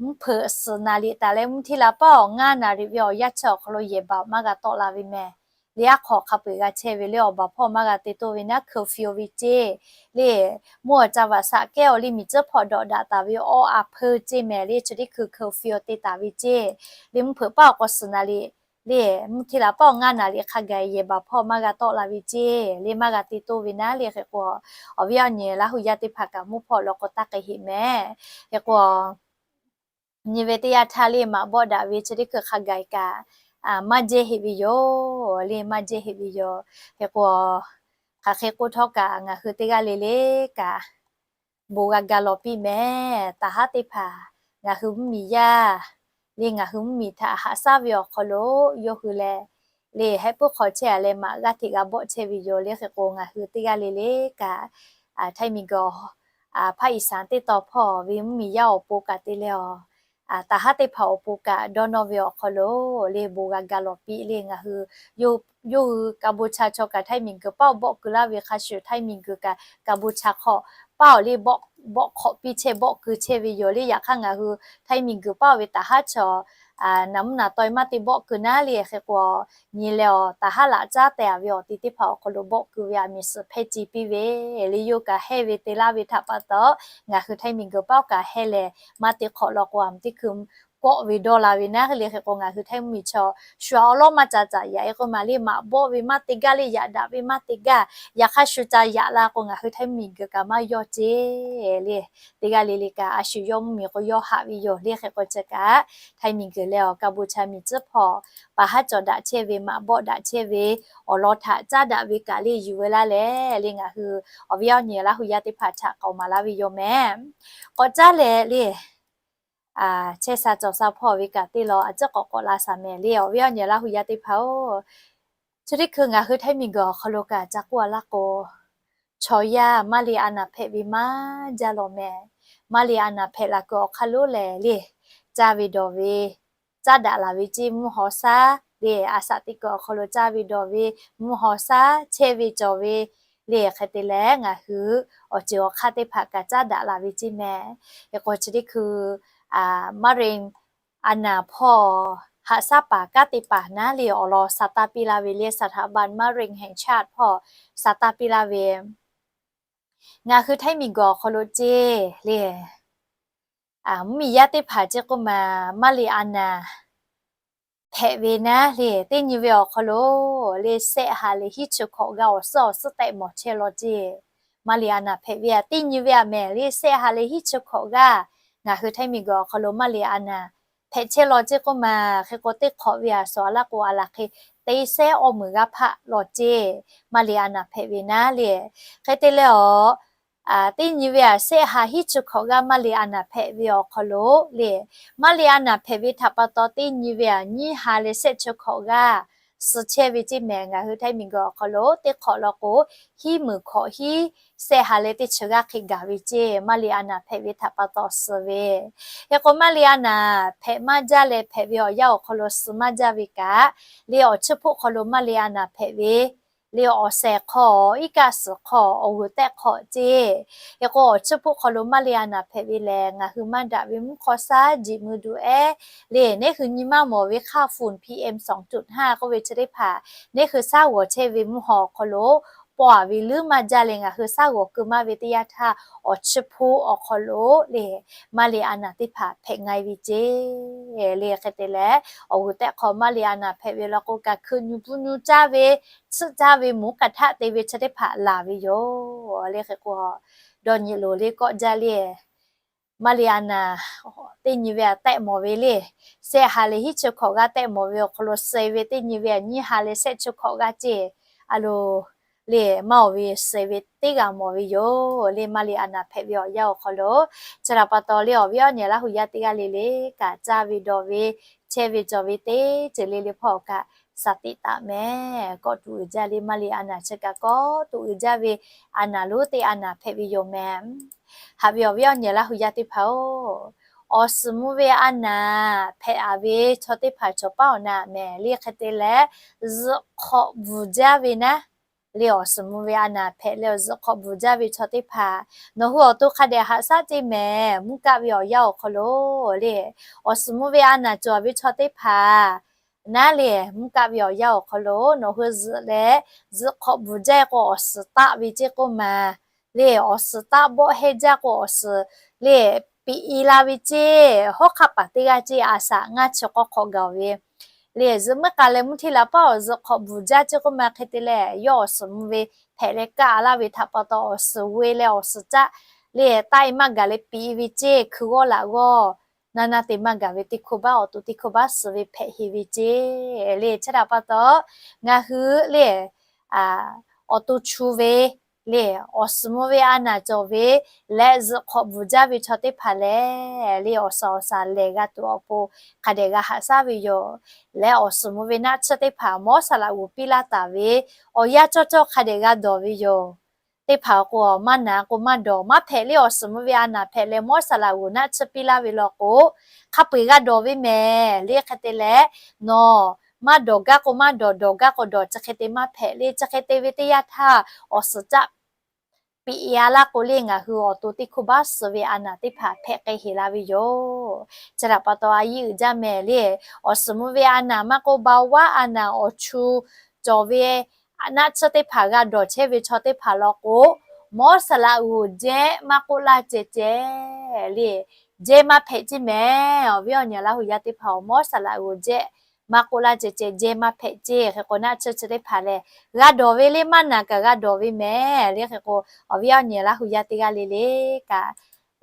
mvuhˇ hpeuꞈ suhˍ naˍ riˍ taˍ leh mvuhˇ hteˇ la paˉ awˬ ngaˇ naˍ riˍ ve awˬ yanˇ chi awˬ hk'aw lo yehˬ baˬ maˇ g'a tawˆ la ve mehˍ le. Aˉ hk'aw hk'a peu-eˬ g'a chehˇ ve le, awˬ baˬ hpawˇ maˇ g'a te toˇ ve naˉ, curfew ve ceˇ le. Mvuhˇ awˬ จังหวัดสระแก้ว awˬ le miˬ tcuhˉ hpawˇ dawꞈ daꞈ taˍ ve awˇ a hpeu ceˇ mehˍ le. Chi teˇ hkui curfew te taˍ ve ceˇ le. Mvuhˇ hpeuꞈ paˉ awˬ k'aw suhˍ naˍ riˍ le, mvuhˇ hteˇ la paˉ awˬ ngaˇ naˍ riˍ hk'a gaˬ yehˬ baˬ hpawˇ maˇ g'a tawˆ la ve ceˇ le, maˇ g'a te toˇ ve naˉ le. Hk'e k'o, awˬ viˉ awˬ nyi Laˇ hu yaˇ teˇ hpaˍ kaꞈ mvuhˇ hpawˇ law k'o taˇ k'ai heꞈ mehˍ. Hk'e k'o, nyi ve teˇ yanˇ htaˇ le maꞈ bawˆ daꞈ ve chi teˇ hkui hk'a gaˬ kaꞈ maˇ jehˇ heꞈ ve yoˬ le, maˇ jehˇ heꞈ ve yoˬ. Hk'e k'o, hk'aˬ hk'e k'oˆ htawˇ kaꞈ ngaˬ hui teˇ g'aˇ le le kaꞈ bon g'a ga lawˬ piˇ mehˍ. Taˍ haˉ teˇ hpaˍ ngaˬ hui mvuhˇmiˬ yaˇ le, ngaˬ hui mvuhˇmiˬ htaꞈ haꞈ shaˉ ve awˬ hk'aw lo yawˇ hui leh le heh puiˉ hk'aw chehˇ a leh maꞈ g'aˇ hteꞈ g'a bawˆ chehˇ ve yoˬ le. Hk'e k'o, ngaˬ hui teˇ g'aˇ le le kaꞈ Htaiˇ miˬguiˬ ภาคอีสาน teˇ taw hpawˇ ve mvuhˇmiˬ yaˇ awˬ pon kaꞈ te leh awˬ, taˍ haˉ teˇ hpaˍ awˬ pon kaꞈ dawˇ nawˇ ve awˬ hk'aw lo le bon g'a ga lawˬ piˇ le. Ngaˬ hui yawˇ hui Kaˍbuˍchaˍ chaw kaꞈ Htaiˇ miˬguiˬ paˉ awˬ bawˆ keu laˇ ve hk'a shuˍ, Htaiˇ miˬguiˬ kaꞈ Kaˍbuˍchaˍ hk'aw paˉ awˬ le bawˆ hk'awꞈ piˇ chehˇ bawˆ keu chehˇ ve yoˬ le. Yaꞈ hk'aˇ ngaˬ hui Htaiˇ miˬguiˬ paˉ awˬ ve taˍ haˉ chaw naˍ mvuhˇ naˍ taw-e maˇ te bawˆ keu naˉ le. Hk'e k'o, nyi leh awˬ taˍ haˉ laꞈ caˉ teh a ve awˬ ti teˇ hpaˍ awˬ hk'aw lo bawˆ keu ve aˬ miˍ suhˍ hpehˇ ci piˇ ve le. Yawˇ kaꞈ hehˇ ve te laˇ ve htaꞈ pa taw, ngaˬ hui Htaiˇ miˬguiˬ paˉ awˬ kaꞈ hehˇ leh maˇ te hk'awꞈ law k'o, aˬ miˍ teˇ hkui kawˆ ve dawˇ la ve naˉ le. Hk'e k'o, ngaˬ hui Htaiˇ mvuhˇmiˬ chaw shu a awˉ lawˉ maˇ ca caꞈ yaꞈ e k'oˆ ma le, maꞈ bawˆ ve maˇ te gaˇ le, yaꞈ daꞈ ve maˇ te gaˇ. Yaꞈ hk'aˇ shu ca yaꞈ la k'o, ngaˬ hui Htaiˇ mvuhˇmiˬ guiˬ kaꞈ maˇ yawˇ ceˇ le. Teˇ g'aˇ le le kaꞈ a shu yawˇ mvuhˇmiˬ k'o yawˇ haꞈ ve yoˬ le. Hk'e k'o, chi kaꞈ Htaiˇ miˬguiˬ leh awˬ Kaˍbuˍchaˍ miˬ tcuhˉ hpawˇ paˍ haˉ cawˬ daꞈ chehˇ ve, maꞈ bawˆ daꞈ chehˇ ve, awˬ lawn htaꞈ caˉ daꞈ ve kaꞈ le yuˬ ve laˇ leh le, ngaˬ hui awˬ viˉ awˬ nyi Laˇ hu yaˇ teˇ hpaˍ htaꞈ k'awꞈ maˍ laˇ ve yoˬ mehˍ. K'awꞈ caˉ leh le, chehˇ sha cawˬ sha hpawˇ ve kaꞈ te lawˬ a ciˉ k'awꞈ k'awꞈ la shaˍ mehˍ le, awˬ viˉ awˬ nyi Laˇ hu yaˇ teˇ hpaˍ-oˬ. Chi teˇ hkui ngaˬ hui Htaiˇ miˬguiˬ awˬ hk'aw lo kaꞈ ca k'oˆ a laˇ k'o, chaw yaˇ maˇ le a naˍ hpehꞈ ve maˇ jaˇ lawˬ mehˍ. Maˇ le a naˍ hpehꞈ la kuiˬ awˬ hk'aˇ lonˉ lehˬ le, caˇ ve dawˬ ve, caˉ daꞈ laˬ ve ceˇ mvuhˇ haw shaˉ le, a shaꞈ teˇ kuiˬ awˬ hk'aw lo caˇ ve dawˬ ve, mvuhˇ haw shaˉ chehˇ ve cawˬ ve le. Hk'e te leh ngaˬ hui awˬ ceuˬ awˬ hk'aˇ teˇ hpaˍ kaꞈ caˉ daꞈ laˬ ve ceˇ mehˍ. Hk'e k'o chi teˇ hkui มะเร็ง a naˍ hpawˇ haꞈ shaˉ paˍ kanˉ te paˍ naˉ le awˬ lawn sa taˇ piˇ laˇ ve le, สถาบันมะเร็งแห่งชาติ hpawˇ sa taˇ piˇ laˇ ve, ngaˬ hui Htaiˇ miˬguiˬ awˬ hk'aw lo ceˇ le, mvuhˇmiˬ yaˇ teˇ hpaˍ ceˇ k'oˆ ma, maˇ li a naˍ hpehꞈ ve naˉ le, teˇ nyi ve awˬ hk'aw lo le sehˆ ha leh hiˉ chi hkawꞈ g'aˇ awˬ suhˉ awˬ suhˉ tehꞈ mawˬ chehˇ law ceˇ. Maˇ li a naˍ hpehꞈ ve aꞈ teˇ nyi ve aꞈ mehˍ le, sehˆ ha leh hiˉ chi hkawꞈ g'aˇ ngaˬ hui Htaiˇ miˬguiˬ awˬ hk'aw lo maˇ li a naˍ hpehꞈ chehˇ law ceˇ k'oˆ ma. Hk'e k'o teˇ hk'awꞈ ve aꞈ sawˍ a laˇ k'o a laˬ hk'e te sehˉ awˇ meunˍ g'aˇ hpaˆ law ceˇ. Maˇ li a naˍ hpehꞈ ve naˉ le, hk'e te leh awˬ teˇ nyi ve aꞈ sehˆ ha hiˉ chi hkawꞈ g'aˇ maˇ li a naˍ hpehꞈ ve awˬ hk'aw lo le, maˇ li a naˍ hpehꞈ ve htaꞈ pa taw teˇ nyi ve aꞈ nyiˇ ha leh sehˆ chi hkawꞈ g'aˇ suh chehˇ ve ceˇ mehˍ. Ngaˬ hui Htaiˇ miˬguiˬ awˬ hk'aw lo teˇ hk'awꞈ law k'o hiˉ meunˍ hkawꞈ hiˉ sehˆ ha leh teˇ chi g'aˇ hk'e gaˬ ve ceˇ. Maˇ li a naˍ hpehꞈ ve htaꞈ pa taw suh ve, hk'e k'o maˇ li a naˍ hpehꞈ maˇ jaˇ leh hpehꞈ ve awˬ yanˇ awˬ hk'aw lo suh maˇ jaˇ ve kaꞈ le, awˬ chi hpoˆ hk'aw lo maˇ li a naˍ hpehꞈ ve le awˬ shehˍ hk'aw, iˉ kaˆ suhˍ hk'aw, awˬ g'uˬ tehˆ hk'aw ceˇ. Hk'e k'o awˬ chi hpoˆ hk'aw lo maˇ li a naˍ hpehꞈ ve lehˬ, ngaˬ hui maˇ daꞈ ve mvuhˇ hk'aw shaˉ jiꞈ mui duˬ ehˉ le, neˇ hui nyi maˇ mawˬ ve hk'aˇ ฝุ่น PM สองจุดห้า k'oˆ ve chi teˇ hpaˍ neˇ hui shaˉ g'awˬ chehˇ ve mvuhˇ haw awˬ hk'aw lo paw a ve leuˉ maˇ jaˇ leh ngaˬ hui shaˉ g'awˬ keu maˇ ve teˇ yanˇ htaˇ, awˬ chi hpoˆ awˬ hk'aw lo le maˇ li a naˍ teˇ hpaˍ hpehꞈ nga e ve ceˇ le. Hk'e te leh awˬ g'uˬ tehˆ hk'aw maˇ li a naˍ hpehꞈ ve law k'o kaꞈ hkui nyu puˇ nyu caˇ ve, tsuhˆ caˇ ve, mvuhˇ kaꞈ htaˆ te ve chi teˇ hpaˍ laˬ ve yoˬ le. Hk'e k'o dawˇ nyi loˬ le kawˆ jaˇ le, maˇ li a naˍ teˇ nyi ve aꞈ tehꞈ mawˬ ve le, sehˆ ha leh hiˉ chi hkawꞈ g'aˇ tehꞈ mawˬ ve awˬ hk'aw lo suh ve teˇ nyi ve aꞈ nyiˇ ha leh sehˆ chi hkawꞈ g'aˇ ceˇ. A loˬ le maˇ oˬ ve suh ve teˇ g'aˇ mawˬ ve yoˬ le. Maˇ li a naˍ hpehꞈ ve awˬ yanˇ awˬ hk'aw lo chi htaꞈ pa taw le awˬ viˉ awˬ nyi laˇ hui yaˇ teˇ g'aˇ le le kaꞈ caˇ ve dawˬ ve, chehˇ ve cawˬ ve teˇ ceuˬ le le hpawˇ kaꞈ shaˍ tiꞈ taˍ mehˍ. Kawˆ tuˬ uiˍ jaˇ le, maˇ li a naˍ chi kaꞈ kawˆ tuˬ uiˍ jaˇ ve a naˍ lonˉ teˇ a naˍ hpehꞈ ve yoˬ mehˍ. Haꞈ ve awˬ viˉ awˬ nyi laˇ hui yaˇ teˇ hpaˍ-oˬ, awˬ suhˍ mvuh ve a naˍ hpehꞈ a ve chaw teˇ hpaˍ cawˬ paˉ awˬ na mehˍ le. Hk'e te leh zuhꞈ hk'awꞈ bvuhˬ jaˇ ve naˉ le, awˬ suhˍ mvuh ve a naˍ hpehꞈ leh zuhꞈ hk'awꞈ bvuhˬ jaˇ ve chaw teˇ hpaˍ, nawˬ hui awˬ to hk'a dehꞈ haꞈ shaˉ ceˇ mehˍ. Mvuhˇ kaˆ ve awˬ yanˇ awˬ hk'aw lo le, awˬ suhˍ mvuh ve a naˍ cawˬ ve chaw teˇ hpaˍ naˉ le, mvuhˇ kaˆ ve awˬ yanˇ awˬ hk'aw lo nawˬ hui zuhꞈ leh zuhꞈ hk'awꞈ bvuhˬ jaˇ k'o awˬ suhˍ taˆ ve ceˇ k'oˆ ma le, awˬ suhˍ taˆ bawˆ hehnˇ jaˇ k'o awˬ suhˍ le piꞈ e la ve ceˇ. Hawˉ hk'aˆ paˍ teˇ g'aˇ ceˇ a shaꞈ ngaˇ chi k'awˇ hk'awꞈ gaˬ ve le, zuhꞈ meuˇ k'a leh mvuhˇ hteˇ la paˉ awˬ zuhꞈ hk'awꞈ bvuhˬ jaˇ ceˇ k'oˆ ma. Hk'e te leh yawˇ awˬ suhˍ mvuh ve hpehꞈ leh kaˆ laˇ ve htaꞈ pa taw awˬ suhˍ g'oˇ leh awˬ suhˍ caˆ le taˆ e maˇ gaˬ leh piꞈ e ve ceˇ. Hkui g'awˇ laꞈ g'awˇ naˇ naˇ te maˇ gaˬ ve teˇ hkui baˆ awˬ to teˇ hkui baˆ suh ve hpehꞈ heˍ ve ceˇ le. Chi htaꞈ pa taw ngaˬ hui le awˬ to chu ve le, awˬ suhˍ mvuh ve a naˍ cawˬ ve leh zuhꞈ hk'awꞈ bvuhˬ jaˇ ve chaw teˇ hpaˍ lehˬ le, awˬ shaˍ awˬ shaˍ lehˬ g'a tuˬ awˬ pon hk'a dehꞈ g'a haꞈ shaˉ ve yoˬ. Leh awˬ suhˍ mvuh ve naˆ tsuhˇ teˇ hpaˍ mawˉ saˍ laꞈ g'uˬ piˇ laˇ taˍ ve awˬ yanˇ cawˇ cawˇ hk'a dehꞈ g'a dawˬ ve yoˬ. Teˇ hpaˍ k'o maˇ naˍ k'o maˇ dawˬ, maˇ hpehꞈ le, awˬ suhˍ mvuh ve a naˍ hpehꞈ leh mawˉ saˍ laꞈ g'uˬ naˆ tsuhˇ piˇ laˇ ve law k'o, hk'a peu eˬ g'a dawˬ ve mehˍ le. Hk'e te leh nawˬ maˇ dawˬ gaˇ k'o maˇ dawˬ, dawˬ gaˇ k'o dawˬ, chi hk'e te maˇ hpehꞈ le. Chi hk'e te ve teˇ yanˇ htaˇ awˬ suhˍ caˆ piꞈ e a laˇ k'o le, ngaˬ hui awˬ to teˇ hkui baˆ suh ve a naˍ teˇ hpaˍ hpehꞈ k'ai heˍ la ve yoˬ. Chi htaꞈ pa taw a yiˇ uiˍ jaˇ mehˍ le, awˬ suhˍ mvuh ve a naˍ maˇ k'oˆ, ba vaˉ a naˍ awˬ chu cawˬ ve naˆ tsuhˇ teˇ hpaˍ g'a dawˬ chehˇ ve chaw teˇ hpaˍ law k'o, mawˉ saˍ laꞈ g'uˬ jehˇ maˇ k'oˆ laˇ ceh ceh le, jehˇ maˇ hpehꞈ ceˇ mehˍ. Awˬ viˉ awˬ nyi laˇ hui yaˇ teˇ hpaˍ-oˬ, mawˉ saˍ laꞈ g'uˬ jehˇ maˇ k'oˆ laˇ ceh ceh jehˇ maˇ hpehꞈ ceˇ. Hk'e k'o naˆ tsuhˇ chi teˇ hpaˍ lehˬ g'a dawˬ ve le, maˇ naˍ kaꞈ g'a dawˬ ve mehˍ le. Hk'e k'o awˬ viˉ awˬ nyi laˇ hui yaˇ teˇ g'aˇ le le kaꞈ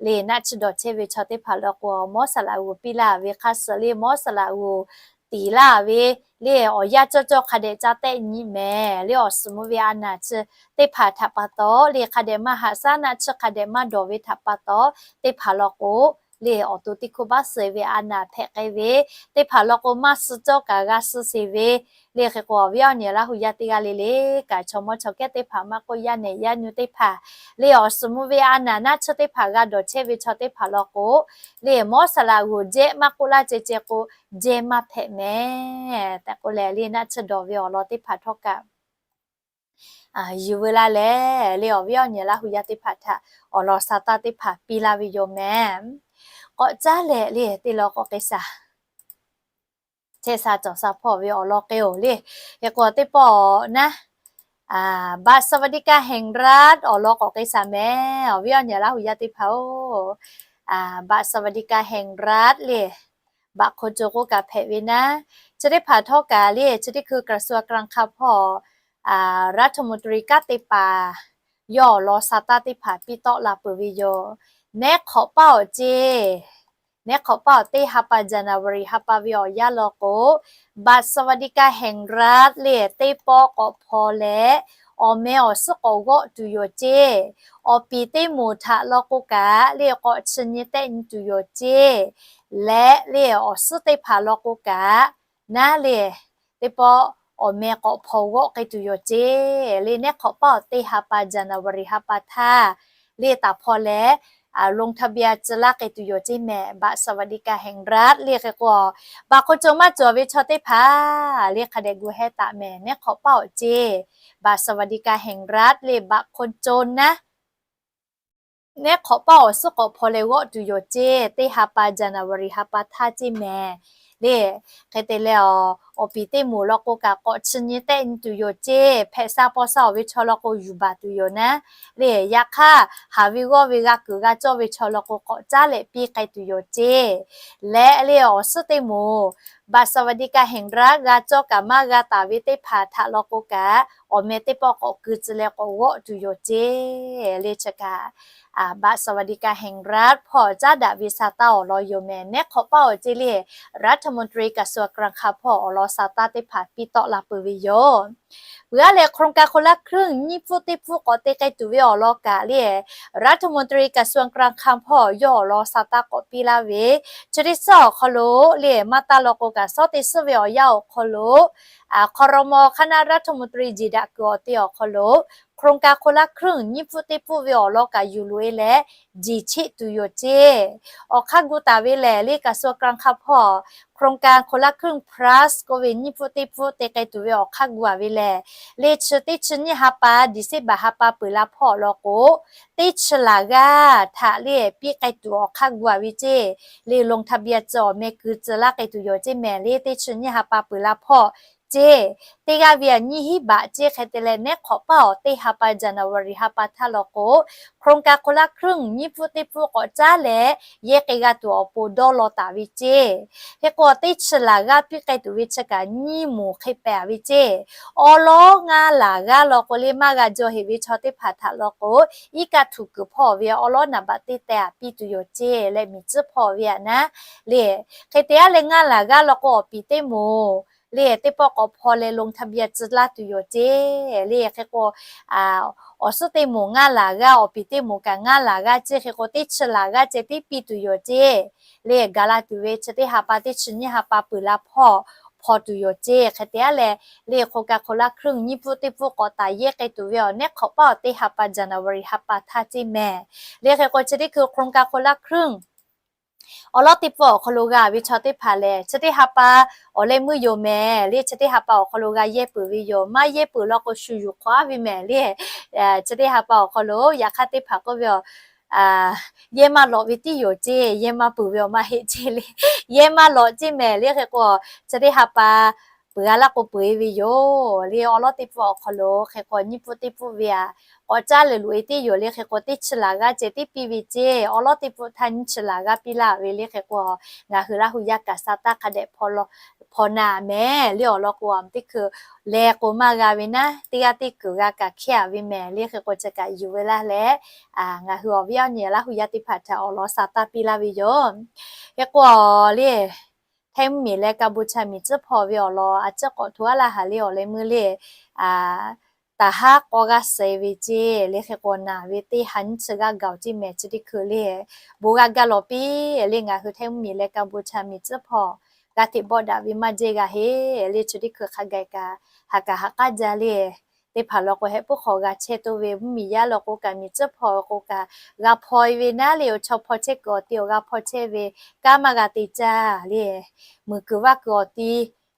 le naˆ tsuhˇ dawˬ chehˇ ve chaw teˇ hpaˍ law k'o, mawˉ saˍ laꞈ g'uˬ piˇ laˇ ve hk'a suh le, mawˉ saˍ laꞈ g'uˬ tiˍ laˇ ve le, awˬ yanˇ cawˇ cawˇ hk'a dehꞈ ca tehˆ nyi mehˍ le. Awˬ suhˍ mvuh ve a naˍ chi teˇ hpaˍ htaꞈ pa taw le hk'a dehꞈ maˇ haꞈ shaˉ, naˆ tsuhˇ hk'a dehꞈ maˇ dawˬ ve htaꞈ pa taw, teˇ hpaˍ law k'o le awˬ to teˇ hkui baˆ suh ve a naˍ hpehꞈ k'ai ve teˇ hpaˍ law k'o, maˇ suh cawˇ kaꞈ g'a suh sheˍ ve le. Hk'e k'o, awˬ viˉ awˬ nyi Laˇ hu yaˇ teˇ g'aˇ le le kaꞈ, chaw mawˇ chaw kehˉ teˇ hpaˍ maˇ k'oˆ, yaˇ nehˬ yaˇ nyu teˇ hpaˍ le, awˬ suhˍ mvuh ve a naˍ naˆ tsuhˇ teˇ hpaˍ g'a dawˬ chehˇ ve chaw teˇ hpaˍ law k'o, le mawˇ saˍ laꞈ g'oˍ jehˇ maˇ k'oˆ laˇ ceh ceh k'o, jehˇ maˇ hpehꞈ mehˍ tehꞈ k'oˆ leh, le naˆ tsuhˇ dawˬ ve awˬ lawn teˇ hpaˍ htawˇ kaꞈ yuˬ veu laˇ leh, le awˬ viˉ awˬ nyi Laˇ hu yaˇ teˇ hpaˍ htaꞈ awˬ lawn sa taˇ teˇ hpaˍ piˇ laˇ ve yoˬ mehˍ. K'awꞈ caˉ leh le teˇ lawn k'awꞈ k'ai shaˍ. Chehˇ sha cawˬ sha hpawˇ ve awˬ lawn k'ai-oˬ le. Hk'e k'o, teˇ pawˆ naˉ บัตรสวัสดิการแห่งรัฐ awˬ lawn k'awꞈ k'ai shaˍ mehˍ, awˬ viˉ awˬ nyi Laˇ hu yaˇ teˇ hpaˍ-oˬ. บัตรสวัสดิการแห่งรัฐ le บัตรคนจน k'oˆ kaꞈ hpehꞈ ve naˉ, chi teˇ hpaˍ htawˇ kaꞈ le chi teˇ hkui กระทรวงการคลัง hpawˇ รัฐมนตรี kanˉ te paˍ yawˇ awˬ lawn sa taˇ teˇ hpaˍ piˇ tawˆ la peuˬ ve yoˬ. Nehˉ hk'awꞈ paˇ awˬ ceˇ, nehˉ hk'awꞈ paˇ awˬ teˇ ha pa January ha pa ve awˬ yanˇ law k'o, บัตรสวัสดิการแห่งรัฐ le teˇ pawˆ k'awꞈ hpaw leh, awˬ meh awˬ suhˉ k'awꞈ g'awˆ tuˬ yoˬ ceˇ. Awˬ piˍ teˇ moˍ htaꞈ law k'o kaꞈ le k'awꞈ chi nyi tehˆ nyi tuˬ yoˬ ceˇ. Leh le awˬ suhˉ teˇ hpaˍ law k'o kaꞈ naˉ le teˇ pawˆ awˬ meh k'awꞈ hpaw g'awˆ k'ai tuˬ yoˬ ceˇ. Le nehˉ hk'awꞈ paˇ awˬ teˇ ha pa January ha pa htaˇ le taˍ hpaw leh ลงทะเบียน tcuh laˇ k'ai tuˬ yoˬ ceˇ mehˍ, บัตรสวัสดิการแห่งรัฐ le hk'e k'o, บัตรคนจน maˇ cawˬ ve chaw teˇ hpaˍ le hk'a dehꞈ gu heh taˍ mehˍ, nehˉ hk'awꞈ paˇ awˬ ceˇ บัตรสวัสดิการแห่งรัฐ le บัตรคนจน naˉ nehˉ hk'awꞈ paˇ awˬ suhˉ k'awꞈ hpaw leh g'awˆ tuˬ yoˬ ceˇ, teˇ ha pa January ha pa htaˇ ceˇ mehˍ. Le hk'e te leh, awˬ piˍ teˇ moˍ law k'o kaꞈ k'awꞈ chi nyi tehˆ nyi tuˬ yoˬ ceˇ, hpehꞈ sha paw sha-oˬ ve chaw law k'o yuˬ baˬ tuˬ yoˬ naˉ. Le yaꞈ hk'aˇ, haˍ ve g'awˇ ve g'a kuiˬ g'a cawˇ ve chaw law k'o k'awꞈ caˉ leh piˇ k'ai tuˬ yoˬ ceˇ. Leh le awˬ suhˉ teˇ moˍ บัตรสวัสดิการแห่งรัฐ g'a cawˇ kaꞈ maˇ g'a taˍ ve teˇ hpaˍ htaꞈ law k'o kaꞈ, awˬ meh teˇ pawˆ k'awꞈ keu tcuh leh k'awꞈ g'awˆ tuˬ yoˬ ceˇ. Le chi kaꞈ บัตรสวัสดิการแห่งรัฐ hpawˇ caˉ daꞈ ve sa taˇ awˬ lawn yoˬ mehˍ, nehˉ hk'awꞈ paˇ awˬ ceˇ le รัฐมนตรี กระทรวงการคลัง hpawˇ awˬ lawn sa taˇ teˇ hpaˍ piˇ tawˆ la peuˬ ve yoˬ. Peuˬ aˉ leh โครงการคนละครึ่ง nyiˇ pfuhˇ teˇ pfuhˇ k'awꞈ te k'ai tuˬ ve awˬ lawn kaꞈ le รัฐมนตรี กระทรวงการคลัง hpawˇ yawˇ awˬ lawn sa taˇ k'awꞈ piˇ laˇ ve, chi teˇ suhˉ awˬ hk'aw lo le maˇ taˇ law k'o kaꞈ, suhˉ teˇ suhˉ ve awˬ yanˇ awˬ hk'aw lo ครม. คณะรัฐมนตรี jiˬ daꞈ kuiˬ awˬ te awˬ hk'aw lo โครงการคนละครึ่ง nyiˇ pfuhˇ teˇ pfuhˇ ve awˬ lawn kaꞈ yuˬ loꞈ-e leh, jiˬ cheˆ tuˬ yoˬ ceˇ. Awˬ hk'aˇ gu taˍ ve lehˬ le กระทรวงการคลัง hpawˇ โครงการคนละครึ่ง plus k'oˆ ve nyiˇ pfuhˇ teˇ pfuhˇ te k'ai tuˬ ve awˬ hk'aˇ gu-a ve lehˬ, le chi teˇ chi nyiˇ ha pa December ha pa peuˬ la hpawˇ awˬ lawn k'o, teˇ chi laˬ g'aˇ htaꞈ le piˇ k'ai tuˬ awˬ hk'aˇ gu-a ve ceˇ. Le ลงทะเบียน tcuh awˬ meh keu tcuh laˇ k'ai tuˬ yoˬ ceˇ mehˍ, le teˇ chi nyiˇ ha pa peuˬ la hpawˇ ceˇ. Teˇ g'aˇ ve aꞈ nyiˇ hinˉ baꞈ ceˇ. Hk'e te leh nehˉ hk'awꞈ paˇ awˬ teˇ ha pa January ha pa htaˇ law k'o, โครงการคนละครึ่ง nyiˇ pfuhˇ teˇ pfuhˇ k'awꞈ caˉ leh yehˇ k'ai g'a tuˬ awˬ pon dawˇ law taˍ ve ceˇ. Hk'e k'o, teˇ chi laˬ g'aˇ piˇ k'ai tuˬ ve chi kaꞈ nyiˇ moˍ hk'e pehˍ ve ceˇ. Awˉ lawˉ ngaˇ laˬ g'aˇ law k'o le maˇ g'a jaw heꞈ ve chaw teˇ hpaˍ htaꞈ law k'o, iˉ kaˆ htuꞈ kuiˬ hpawˇ ve awˉ lawˉ naˍ baꞈ teˇ teh aꞈ piˇ tuˬ yoˬ ceˇ leh miˬ tcuhˉ hpawˇ ve aꞈ naˉ le. Hk'e te aˉ leh ngaˇ laˬ g'aˇ law k'o, awˬ piˍ teˇ moˍ le teˇ pawˆ k'awꞈ hpaw leh ลงทะเบียน tcuh laˇ tuˬ yoˬ ceˇ. Le hk'e k'o, awˬ suhˉ teˇ moˍ ngaˇ laˬ g'aˇ, awˬ piˍ teˇ moˍ kaꞈ ngaˇ laˬ g'aˇ ceˇ. Hk'e k'o, teˇ chi laˬ g'aˇ ceh tiˉ piˇ tuˬ yoˬ ceˇ. Le gaˬ la tuˬ ve chi teˇ ha pa teˇ chi nyiˇ ha pa peuˬ la hpawˇ hpaw tuˬ yoˬ ceˇ. Hk'e te aˉ leh, le โครงการคนละครึ่ง nyiˇ pfuhˇ teˇ pfuhˇ k'awꞈ taˍ yehˇ k'ai tuˬ ve awˬ nehˉ hk'awꞈ paˇ awˬ teˇ ha pa January ha pa htaˇ ceˇ mehˍ. Le hk'e k'o, chi teˇ hkui โครงการคนละครึ่ง awˉ lawˉ teˇ pfuhˇ awˬ hk'aw lo g'a ve chaw teˇ hpaˍ lehˬ, chi teˇ ha pa awˬ leh meuˇ yoˬ mehˍ. Le chi teˇ ha pa awˬ hk'aw lo g'a yehˇ peuˬ ve yoˬ. Maˇ yehˇ peuˬ law k'o, shu yuˬ hk'awꞈ aˉ ve mehˍ. Le chi teˇ ha pa awˬ hk'aw lo yaꞈ hk'aˇ teˇ hpaˍ k'oˆ ve, yehˇ maˇ lawꞈ ve tiˉ yoˬ ceˇ, yehˇ maˇ peuˬ ve awˬ maˇ heˆ ceˇ le. Yehˇ maˇ lawꞈ ceˇ mehˍ. Le hk'e k'o, chi teˇ ha pa peuˬ g'a laˇ k'o peuˬ-e ve yoˬ. Le awˉ lawˉ teˇ pfuhˇ awˬ hk'aw lo hk'e k'o, nyiˇ pfuhˇ teˇ pfuhˇ ve aꞈ k'awꞈ caˉ leh loꞈ-e tiˉ yoˬ. Le hk'e k'o, teˇ chi laˬ g'aˇ ceh tiˉ piˇ ve ceˇ. Awˉ lawˉ teˇ pfuhˇ htaˇ nyiˇ chi laˬ g'aˇ piˇ laˇ ve. Le hk'e k'o, ngaˬ hui Laˇ hu yaˇ kaꞈ sa taˇ hk'a dehꞈ hpaw naˍ mehˍ. Le awˬ lawn k'o, teˇ hkui leh k'o maˇ g'a ve naˉ, teˇ g'aˇ teˇ kuiˬ g'a kaꞈ hkehˇ-a ve mehˍ. Le hk'e k'o, chi kaꞈ yuˬ ve laˇ leh, ngaˬ hui awˬ viˉ awˬ nyi Laˇ hu yaˇ teˇ hpaˍ htaꞈ awˬ lawn sa taˇ piˇ laˇ ve yoˬ. Hk'e k'o, le Hteˇ mvuhˇmiˬ leh Kaˍbuˍchaˍ miˬ tcuhˉ hpawˇ ve awˬ lawn a ciˉ k'awꞈ hto aˉ laˇ haˍ le awˬ leh meuˇ le, taˍ haˉ k'awˇ g'aˇ suh ve ceˇ le. Hk'e k'o naˬ ve teˇ ha nyiˇ chi g'aˇ gaˬ-oˬ ceˇ mehˍ. Chi teˇ hkui le bon g'a gaˇ lawˬ piˇ le, ngaˬ hui htaiˇ mvuhˇmiˬ leh Kaˇ bon cha miˬ tcuhˉ hpawˇ g'a hteꞈ bawˆ daꞈ ve maˇ jehˇ g'a heˆ le. Chi teˇ hkui hk'a gaˬ kaꞈ ha kaꞈ ha k'aˉ jaˇ le. Teˇ hpaˍ law k'o hehˆ puiˉ hk'awꞈ g'a chehˇ toˇ ve mvuhˇmiˬ yaˇ law k'o kaꞈ miˬ tcuhˉ hpawˇ k'o kaꞈ g'a hpaw e ve naˉ le. Awˬ chaw hpaw chehˇ kuiˬ awˬ ti awˬ g'a hpaw chehˇ ve kanˉ maˇ g'a te caˇ le. Muiˬ kuiˬ vaˇ kuiˬ awˬ ti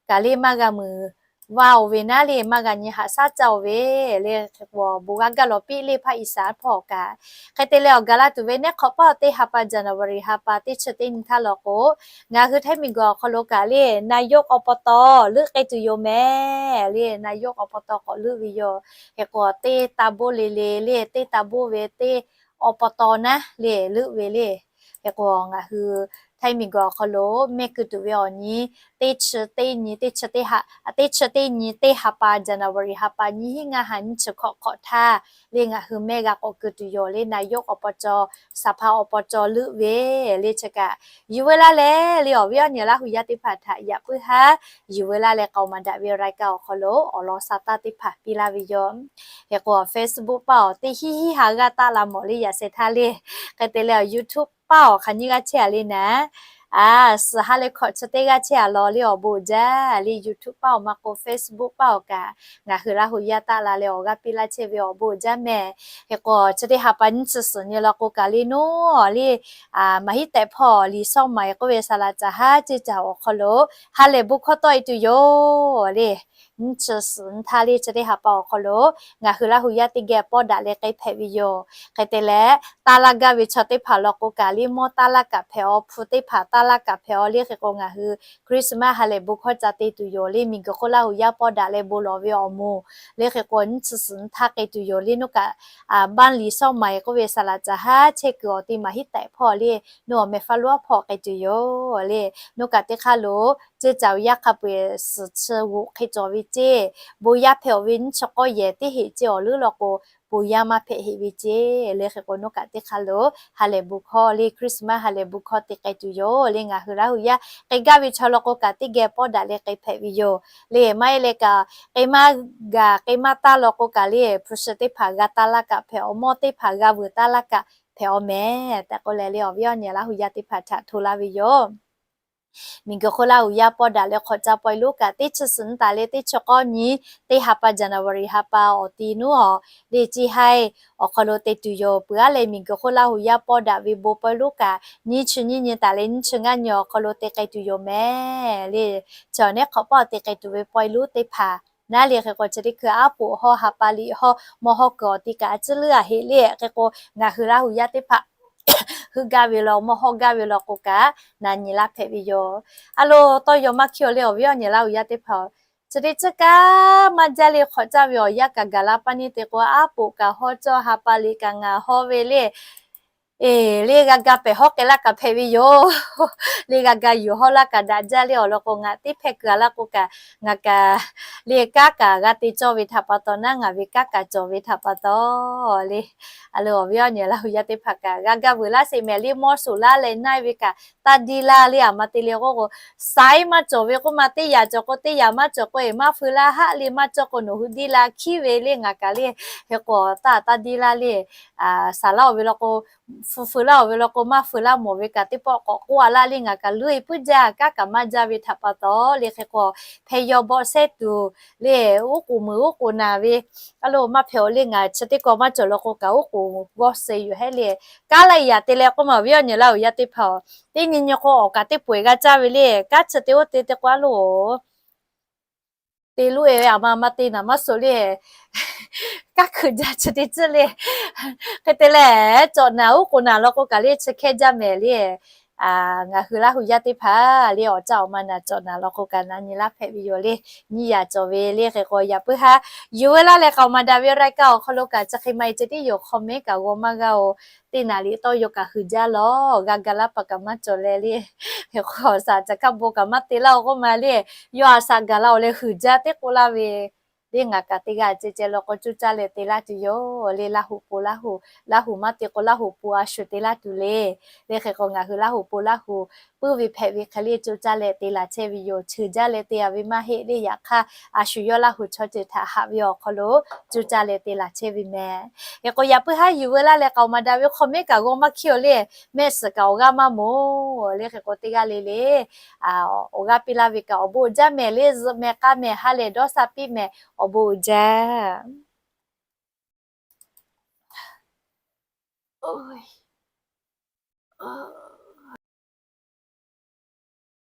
kaꞈ le maˇ g'a muiˬ vaˇ-oˬ ve naˉ le, maˇ g'a nyi haꞈ shaˉ caˇ-oˬ ve le. Hk'e k'o bon g'a gaˇ lawˬ piˇ le hpaˇ Iˉsaˍ hpawˇ kaꞈ. Hk'e te leh awˬ gaˬ la tuˬ ve neˉ hk'awꞈ paˇ teˇ ha pa January ha pa teˇ chi teˇ nyi htaˇ law k'o, ngaˬ hui htaiˇ miˬguiˬ awˬ hk'aw lo kaꞈ le นายกอบต. leuˆ k'ai tuˬ yoˬ mehˍ le. นายกอบต. k'awꞈ leuˆ ve yoˬ. Hk'e k'o teˇ taˇ boˆ le le le, teˇ taˇ boˆ ve teˇ อบต. naˉ le leuˆ ve le. Hk'e k'o ngaˬ hui htaiˇ miˬguiˬ awˬ hk'aw lo mehˆ keu tuˬ ve awˬ nyi teˇ chi teˇ nyi teˇ chi teˇ ha, teˇ chi teˇ nyi teˇ ha pa January ha pa nyiˇ hinˉ ngaˇ ha nyiˇ chi hkawꞈ hk'awꞈ htaˇ le ngaˬ hui mehˆ g'a k'awꞈ keu tuˬ yoˬ le. นายกอบต. สภาอบต. leuˆ ve le. Chi kaꞈ yuˬ veu laˇ leh le awˬ viˉ awˬ nyi Laˇ hu yaˇ teˇ hpaˍ htaꞈ yaꞈ puiˉ haˉ yuˬ veu laˇ leh k'aoˍ maˍ daꞈ ve รายการ awˬ hk'aw lo awˬ lawn sa taˇ teˇ hpaˍ piˇ laˇ ve yoˬ. Hk'e k'o Facebook paˇ awˬ teˇ hinˉ hinˉ ha g'aˇ taˆ la mawˬ le yaꞈ sheh htaˇ le. Hk'e te leh awˬ YouTube paˇ awˬ hk'aˬ nyiˇ g'aˇ chehˇ a le naˉ, a, suhˍ ha leh hkawꞈ chi teˇ g'aˇ chehˇ a law le awˬ bon jaˇ le. YouTube paˇ awˬ maˇ k'o Facebook paˇ awˬ kaꞈ ngaˬ hui Laˇ hu yaˇ taˆ la leh awˬ g'aˇ piˇ laˇ chehˇ ve awˬ bon jaˇ mehˍ. Hk'e k'o chi teˇ ha pa nyiˇ chi suhˍ nyi law k'o kaꞈ le naˉ le maˍ hiˉ tehꞈ hpawˇ liꞈ shawˉ maˍ k'oˆ ve saˍ laꞈ caˍ haˉ ceˇ caˬ awˬ hk'aw lo ha lehˬ bon hkawˇ tawˆ e tuˬ yoˬ le. Nyiˇ chi suhˍ nyi htaˇ le chi teˇ ha pa awˬ hk'aw lo ngaˬ hui Laˇ hu yaˇ teˇ geh pawˇ daꞈ leh k'ai hpehꞈ ve yoˬ. Hk'e te leh taˇ laˇ gaˇ ve chaw teˇ hpaˍ law k'o kaꞈ le mawˇ taˇ laˇ kaꞈ hpehꞈ-aw, hpu teˇ hpaˍ taˇ laˇ kaꞈ hpehꞈ-aw le. Hk'e k'o ngaˬ hui Christmas ha lehˬ bon hkawˇ ca te tuˬ yoˬ le. Miˬguiˬ hk'oˆ Laˇ hu yaˇ pawˇ daꞈ leh bon lawˬ ve awˬ moˍ le. Hk'e k'o nyiˇ chi suhˍ nyi htaˇ k'ai tuˬ yoˬ le. Naˉ kaꞈ บ้านหลีซ่องใหม่ k'oˆ ve saˍ laꞈ caˍ haˉ chehˇ kuiˬ awˬ ti maˍ hiˉ tehꞈ hpawˇ le naˉ awˬ meh faˉ loˉ aˉ hpawˇ k'ai tuˬ yoˬ le. Naˉ kaꞈ teˇ hk'aˇ lo ceˇ caˬ awˬ yaˇ hk'a peu-eˬ suhˍ chi g'oꞈ hk'e cawˬ ve ceˇ, bon yaˇ hpehꞈ-aw ve nyiˇ chi k'awˇ yehˬ teˇ heꞈ ceˇ awˬ leuˉ law k'o bon yaˇ maˇ hpehꞈ heˆ ve ceˇ le. Hk'e k'o naˉ kaꞈ teˇ hk'aˇ lo ha lehˬ bon hkawˇ le Christmas ha lehˬ bon hkawˇ te k'ai tuˬ yoˬ le. Ngaˬ hui Laˇ hu yaˇ k'ai gaˇ ve chaw law k'o kaꞈ teˇ geh pawˇ daꞈ leh k'ai hpehꞈ ve yoˬ le. Maˇ heˆ leh kaꞈ k'ai maˇ gaˬ k'ai maˇ taˇ law k'o kaꞈ le hpu shi teˇ hpaˍ g'a taˇ laˇ kaꞈ hpehꞈ-aw, mawˇ teˇ hpaˍ g'a vuiˬ taˇ laˇ kaꞈ hpehꞈ-aw mehˍ tehꞈ k'oˆ leh le awˬ viˉ awˬ nyi Laˇ hu yaˇ teˇ hpaˍ htaꞈ hto laˇ ve yoˬ. Miˬguiˬ hk'oˆ Laˇ hu yaˇ pawˇ daꞈ leh hk'awꞈ ca pawehˇ lonˉ kaꞈ teˇ chi suhˍ nyi taˍ leh teˇ chi k'awˇ nyi teˇ ha pa January ha pa awˬ ti naˉ awˬ le ceˇ haiˇ awˬ hk'aw lo te tuˬ yoˬ. Peuˬ aˉ leh miˬguiˬ hk'oˆ Laˇ hu yaˇ pawˇ daꞈ ve bon pawehˇ lonˉ kaꞈ nyiˇ chi nyiˇ nyi taˍ leh nyiˇ chi ngaˇ nyi awˬ hk'aw lo te k'ai tuˬ yoˬ mehˍ le. Chi awˬ neˉ hk'awꞈ paˇ awˬ te k'ai tuˬ ve pawehˇ lonˉ teˇ hpaˍ naˉ le hk'e k'o chi teˇ hkui aˉ poꞈ hawˇ ha pa liꞈ hawˇ mawˇ hawˇ kuiˬ awˬ ti kaꞈ a ciˉ leuˉ a heꞈ le. Hk'e k'o ngaˬ hui Laˇ hu yaˇ teˇ hpaˍ heuˆ gaˇ ve law mawˇ hawˇ gaˇ ve law k'o kaꞈ na nyi laˇ hpehꞈ ve yoˬ. A lo, tawˇ yaw maˇ hkiˇ-aw le awˬ viˉ awˬ nyi Laˇ hu yaˇ teˇ hpaˍ-oˬ, chi teˇ ciˉ kaꞈ maˇ jaˇ le hk'awꞈ caˇ ve awˬ yanˇ kaꞈ gaˬ la paˇ neˇ te k'o aˉ poꞈ kaꞈ hawˇ cawˇ ha pa liꞈ kaꞈ ngaˬ hawˇ ve le. Eˬ, le g'a ga pehˬ hawˉ k'ai laˇ kaꞈ hpehꞈ ve yoˬ. Le g'a ga yuˬ hawˉ laˇ kaꞈ daꞈ jaˇ le awˬ lawn k'o ngaˬ teˇ hpehˇ keu a laˇ k'o kaꞈ ngaˬ kaꞈ le kanˉ kaꞈ g'a te cawˇ ve htaꞈ pa taw naˉ ngaˬ ve kanˉ kaꞈ cawˬ ve htaꞈ pa taw le. A lo, awˬ viˉ awˬ nyi Laˇ hu yaˇ teˇ hpaˍ kaꞈ g'a ga vuiˬ laˇ sheˍ mehˍ le mawˇ shoˍ laˇ leh naˆ-e ve kaꞈ taˇ diˇ laˇ le. Aˬ ma te le k'oˆ k'o, saiˉ maˇ cawˬ ve k'oˆ ma teˇ yaꞈ cawˬ k'o teˇ yaꞈ maˇ cawˬ k'o eˬ maˇ feu laˇ haˆ le maˇ cawˇ k'o nawˬ hui diˇ la hkiˉ ve le ngaˬ kaꞈ le. Hk'e k'o taˇ taˇ diˇ laˇ le. Saˍ laˇ-oˬ ve law k'o, fu feu laˇ-oˬ ve law k'o maˇ feu laˇ mawˬ ve kaꞈ teˇ pawˆ k'awꞈ k'oˆ a laˇ le ngaˬ kaꞈ leuˉ-e puiˉ jaˇ kanˉ kaꞈ maˇ jaˇ ve htaꞈ pa taw le. Hk'e k'o hpeh yaw bawˆ sehˉ tuˬ le uˉ k'oˍ meuˍ uˉ k'oˍ naˬ ve a lo maˇ hpehꞈ-aw le. Ngaˬ chi teˇ kaw maˇ cawˬ law k'o kaꞈ uˉ k'oˍ g'awˇ suh yoˬ hehˉ le. Kanˉ la yaꞈ te leh k'oˆ ma awˬ viˉ awˬ nyi Laˇ hu yaˇ teˇ hpaˍ-oˬ, teˇ nyi nyi k'o awˬ kaꞈ teˇ pawehˇ g'a caˇ ve le. Kanˉ chi te oˇ te te k'o a lo te loˇ-e ve aˬ ma ma te naˍ maˇ suh le. Kanˉ hkui jaˇ chi teˇ ciˉ le. Hk'e te leh cawꞈ naˬ uˉ k'oˍ naˬ law k'o kaꞈ le chi hkehˇ jaˇ mehˍ le. Ngaˬ hui Laˇ hu yaˇ teˇ hpaˍ le awˬ caˇ awˬ ma naˬ cawꞈ naˬ law k'o kaꞈ na nyi laˇ hpehꞈ ve yoˬ le. Nyiˇ yaꞈ cawˬ ve le. Hk'e k'o yaꞈ puiˉ haˉ yuˬ veu laˇ leh k'aoˍ maˍ daꞈ ve รายการ awˬ hk'aw lo kaꞈ chi hk'e ma e ceh tiˉ yoˬ. Comment kaꞈ g'aw maˇ g'a-oˬ. Teˇ naˍ riˍ tawˇ yaw kaꞈ huiˍ jaˇ lawˬ. G'a ga laˇ paˍ kaꞈ maˇ cawˬ leh le. Hk'e k'o saˍ caˬ kaˇ bon kaꞈ maˇ te laˇ-oˬ k'oˆ ma le. Yawˇ a saꞈ gaˬ la-oˬ leh huiˍ jaˇ teˇ k'oˆ laˇ ve le ngaˬ kaꞈ teˇ g'aˇ ceh ceh law k'o, coˇ caˇ leh te laˇ tuˬ yoˬ le. Laˇ huˍ po Laˇ huˍ, Laˇ huˍ maˇ te k'o, Laˇ huˍ po a shu te laˇ tuˬ le. Le hk'e k'o, ngaˬ hui Laˇ huˍ po Laˇ huˍ puiˉ ve hpehꞈ ve hk'e le, coˇ caˇ leh te laˬ chehˇ ve yoˬ. Cheuˬ jaˇ leh te a ve maˇ heˆ le. Yaꞈ hk'aˇ, a shu yawˇ Laˇ huˍ chaw ceuˬ htaꞈ haꞈ ve awˬ hk'aw lo coˇ caˇ leh te laˬ chehˇ ve meh. Hk'e k'o, yaꞈ puiˉ haˉ yuˬ veu laˇ leh k'aoˍ maˍ daꞈ ve comment kaꞈ g'aw maˇ hkiˉ-oˬ le. Mehˆ suhˍ kaꞈ awˬ g'aˇ maˇ mawˬ le. Hk'e k'o, teˇ g'aˇ le le awˬ g'aˇ piˇ laˇ ve kaꞈ awˬ bon uiˍ jaˇ mehˍ le. Zuhꞈ mehˍ k'a mehˍ ha lehˬ dawˇ sha piˇ mehˍ, awˬ bon uiˍ jaˇ.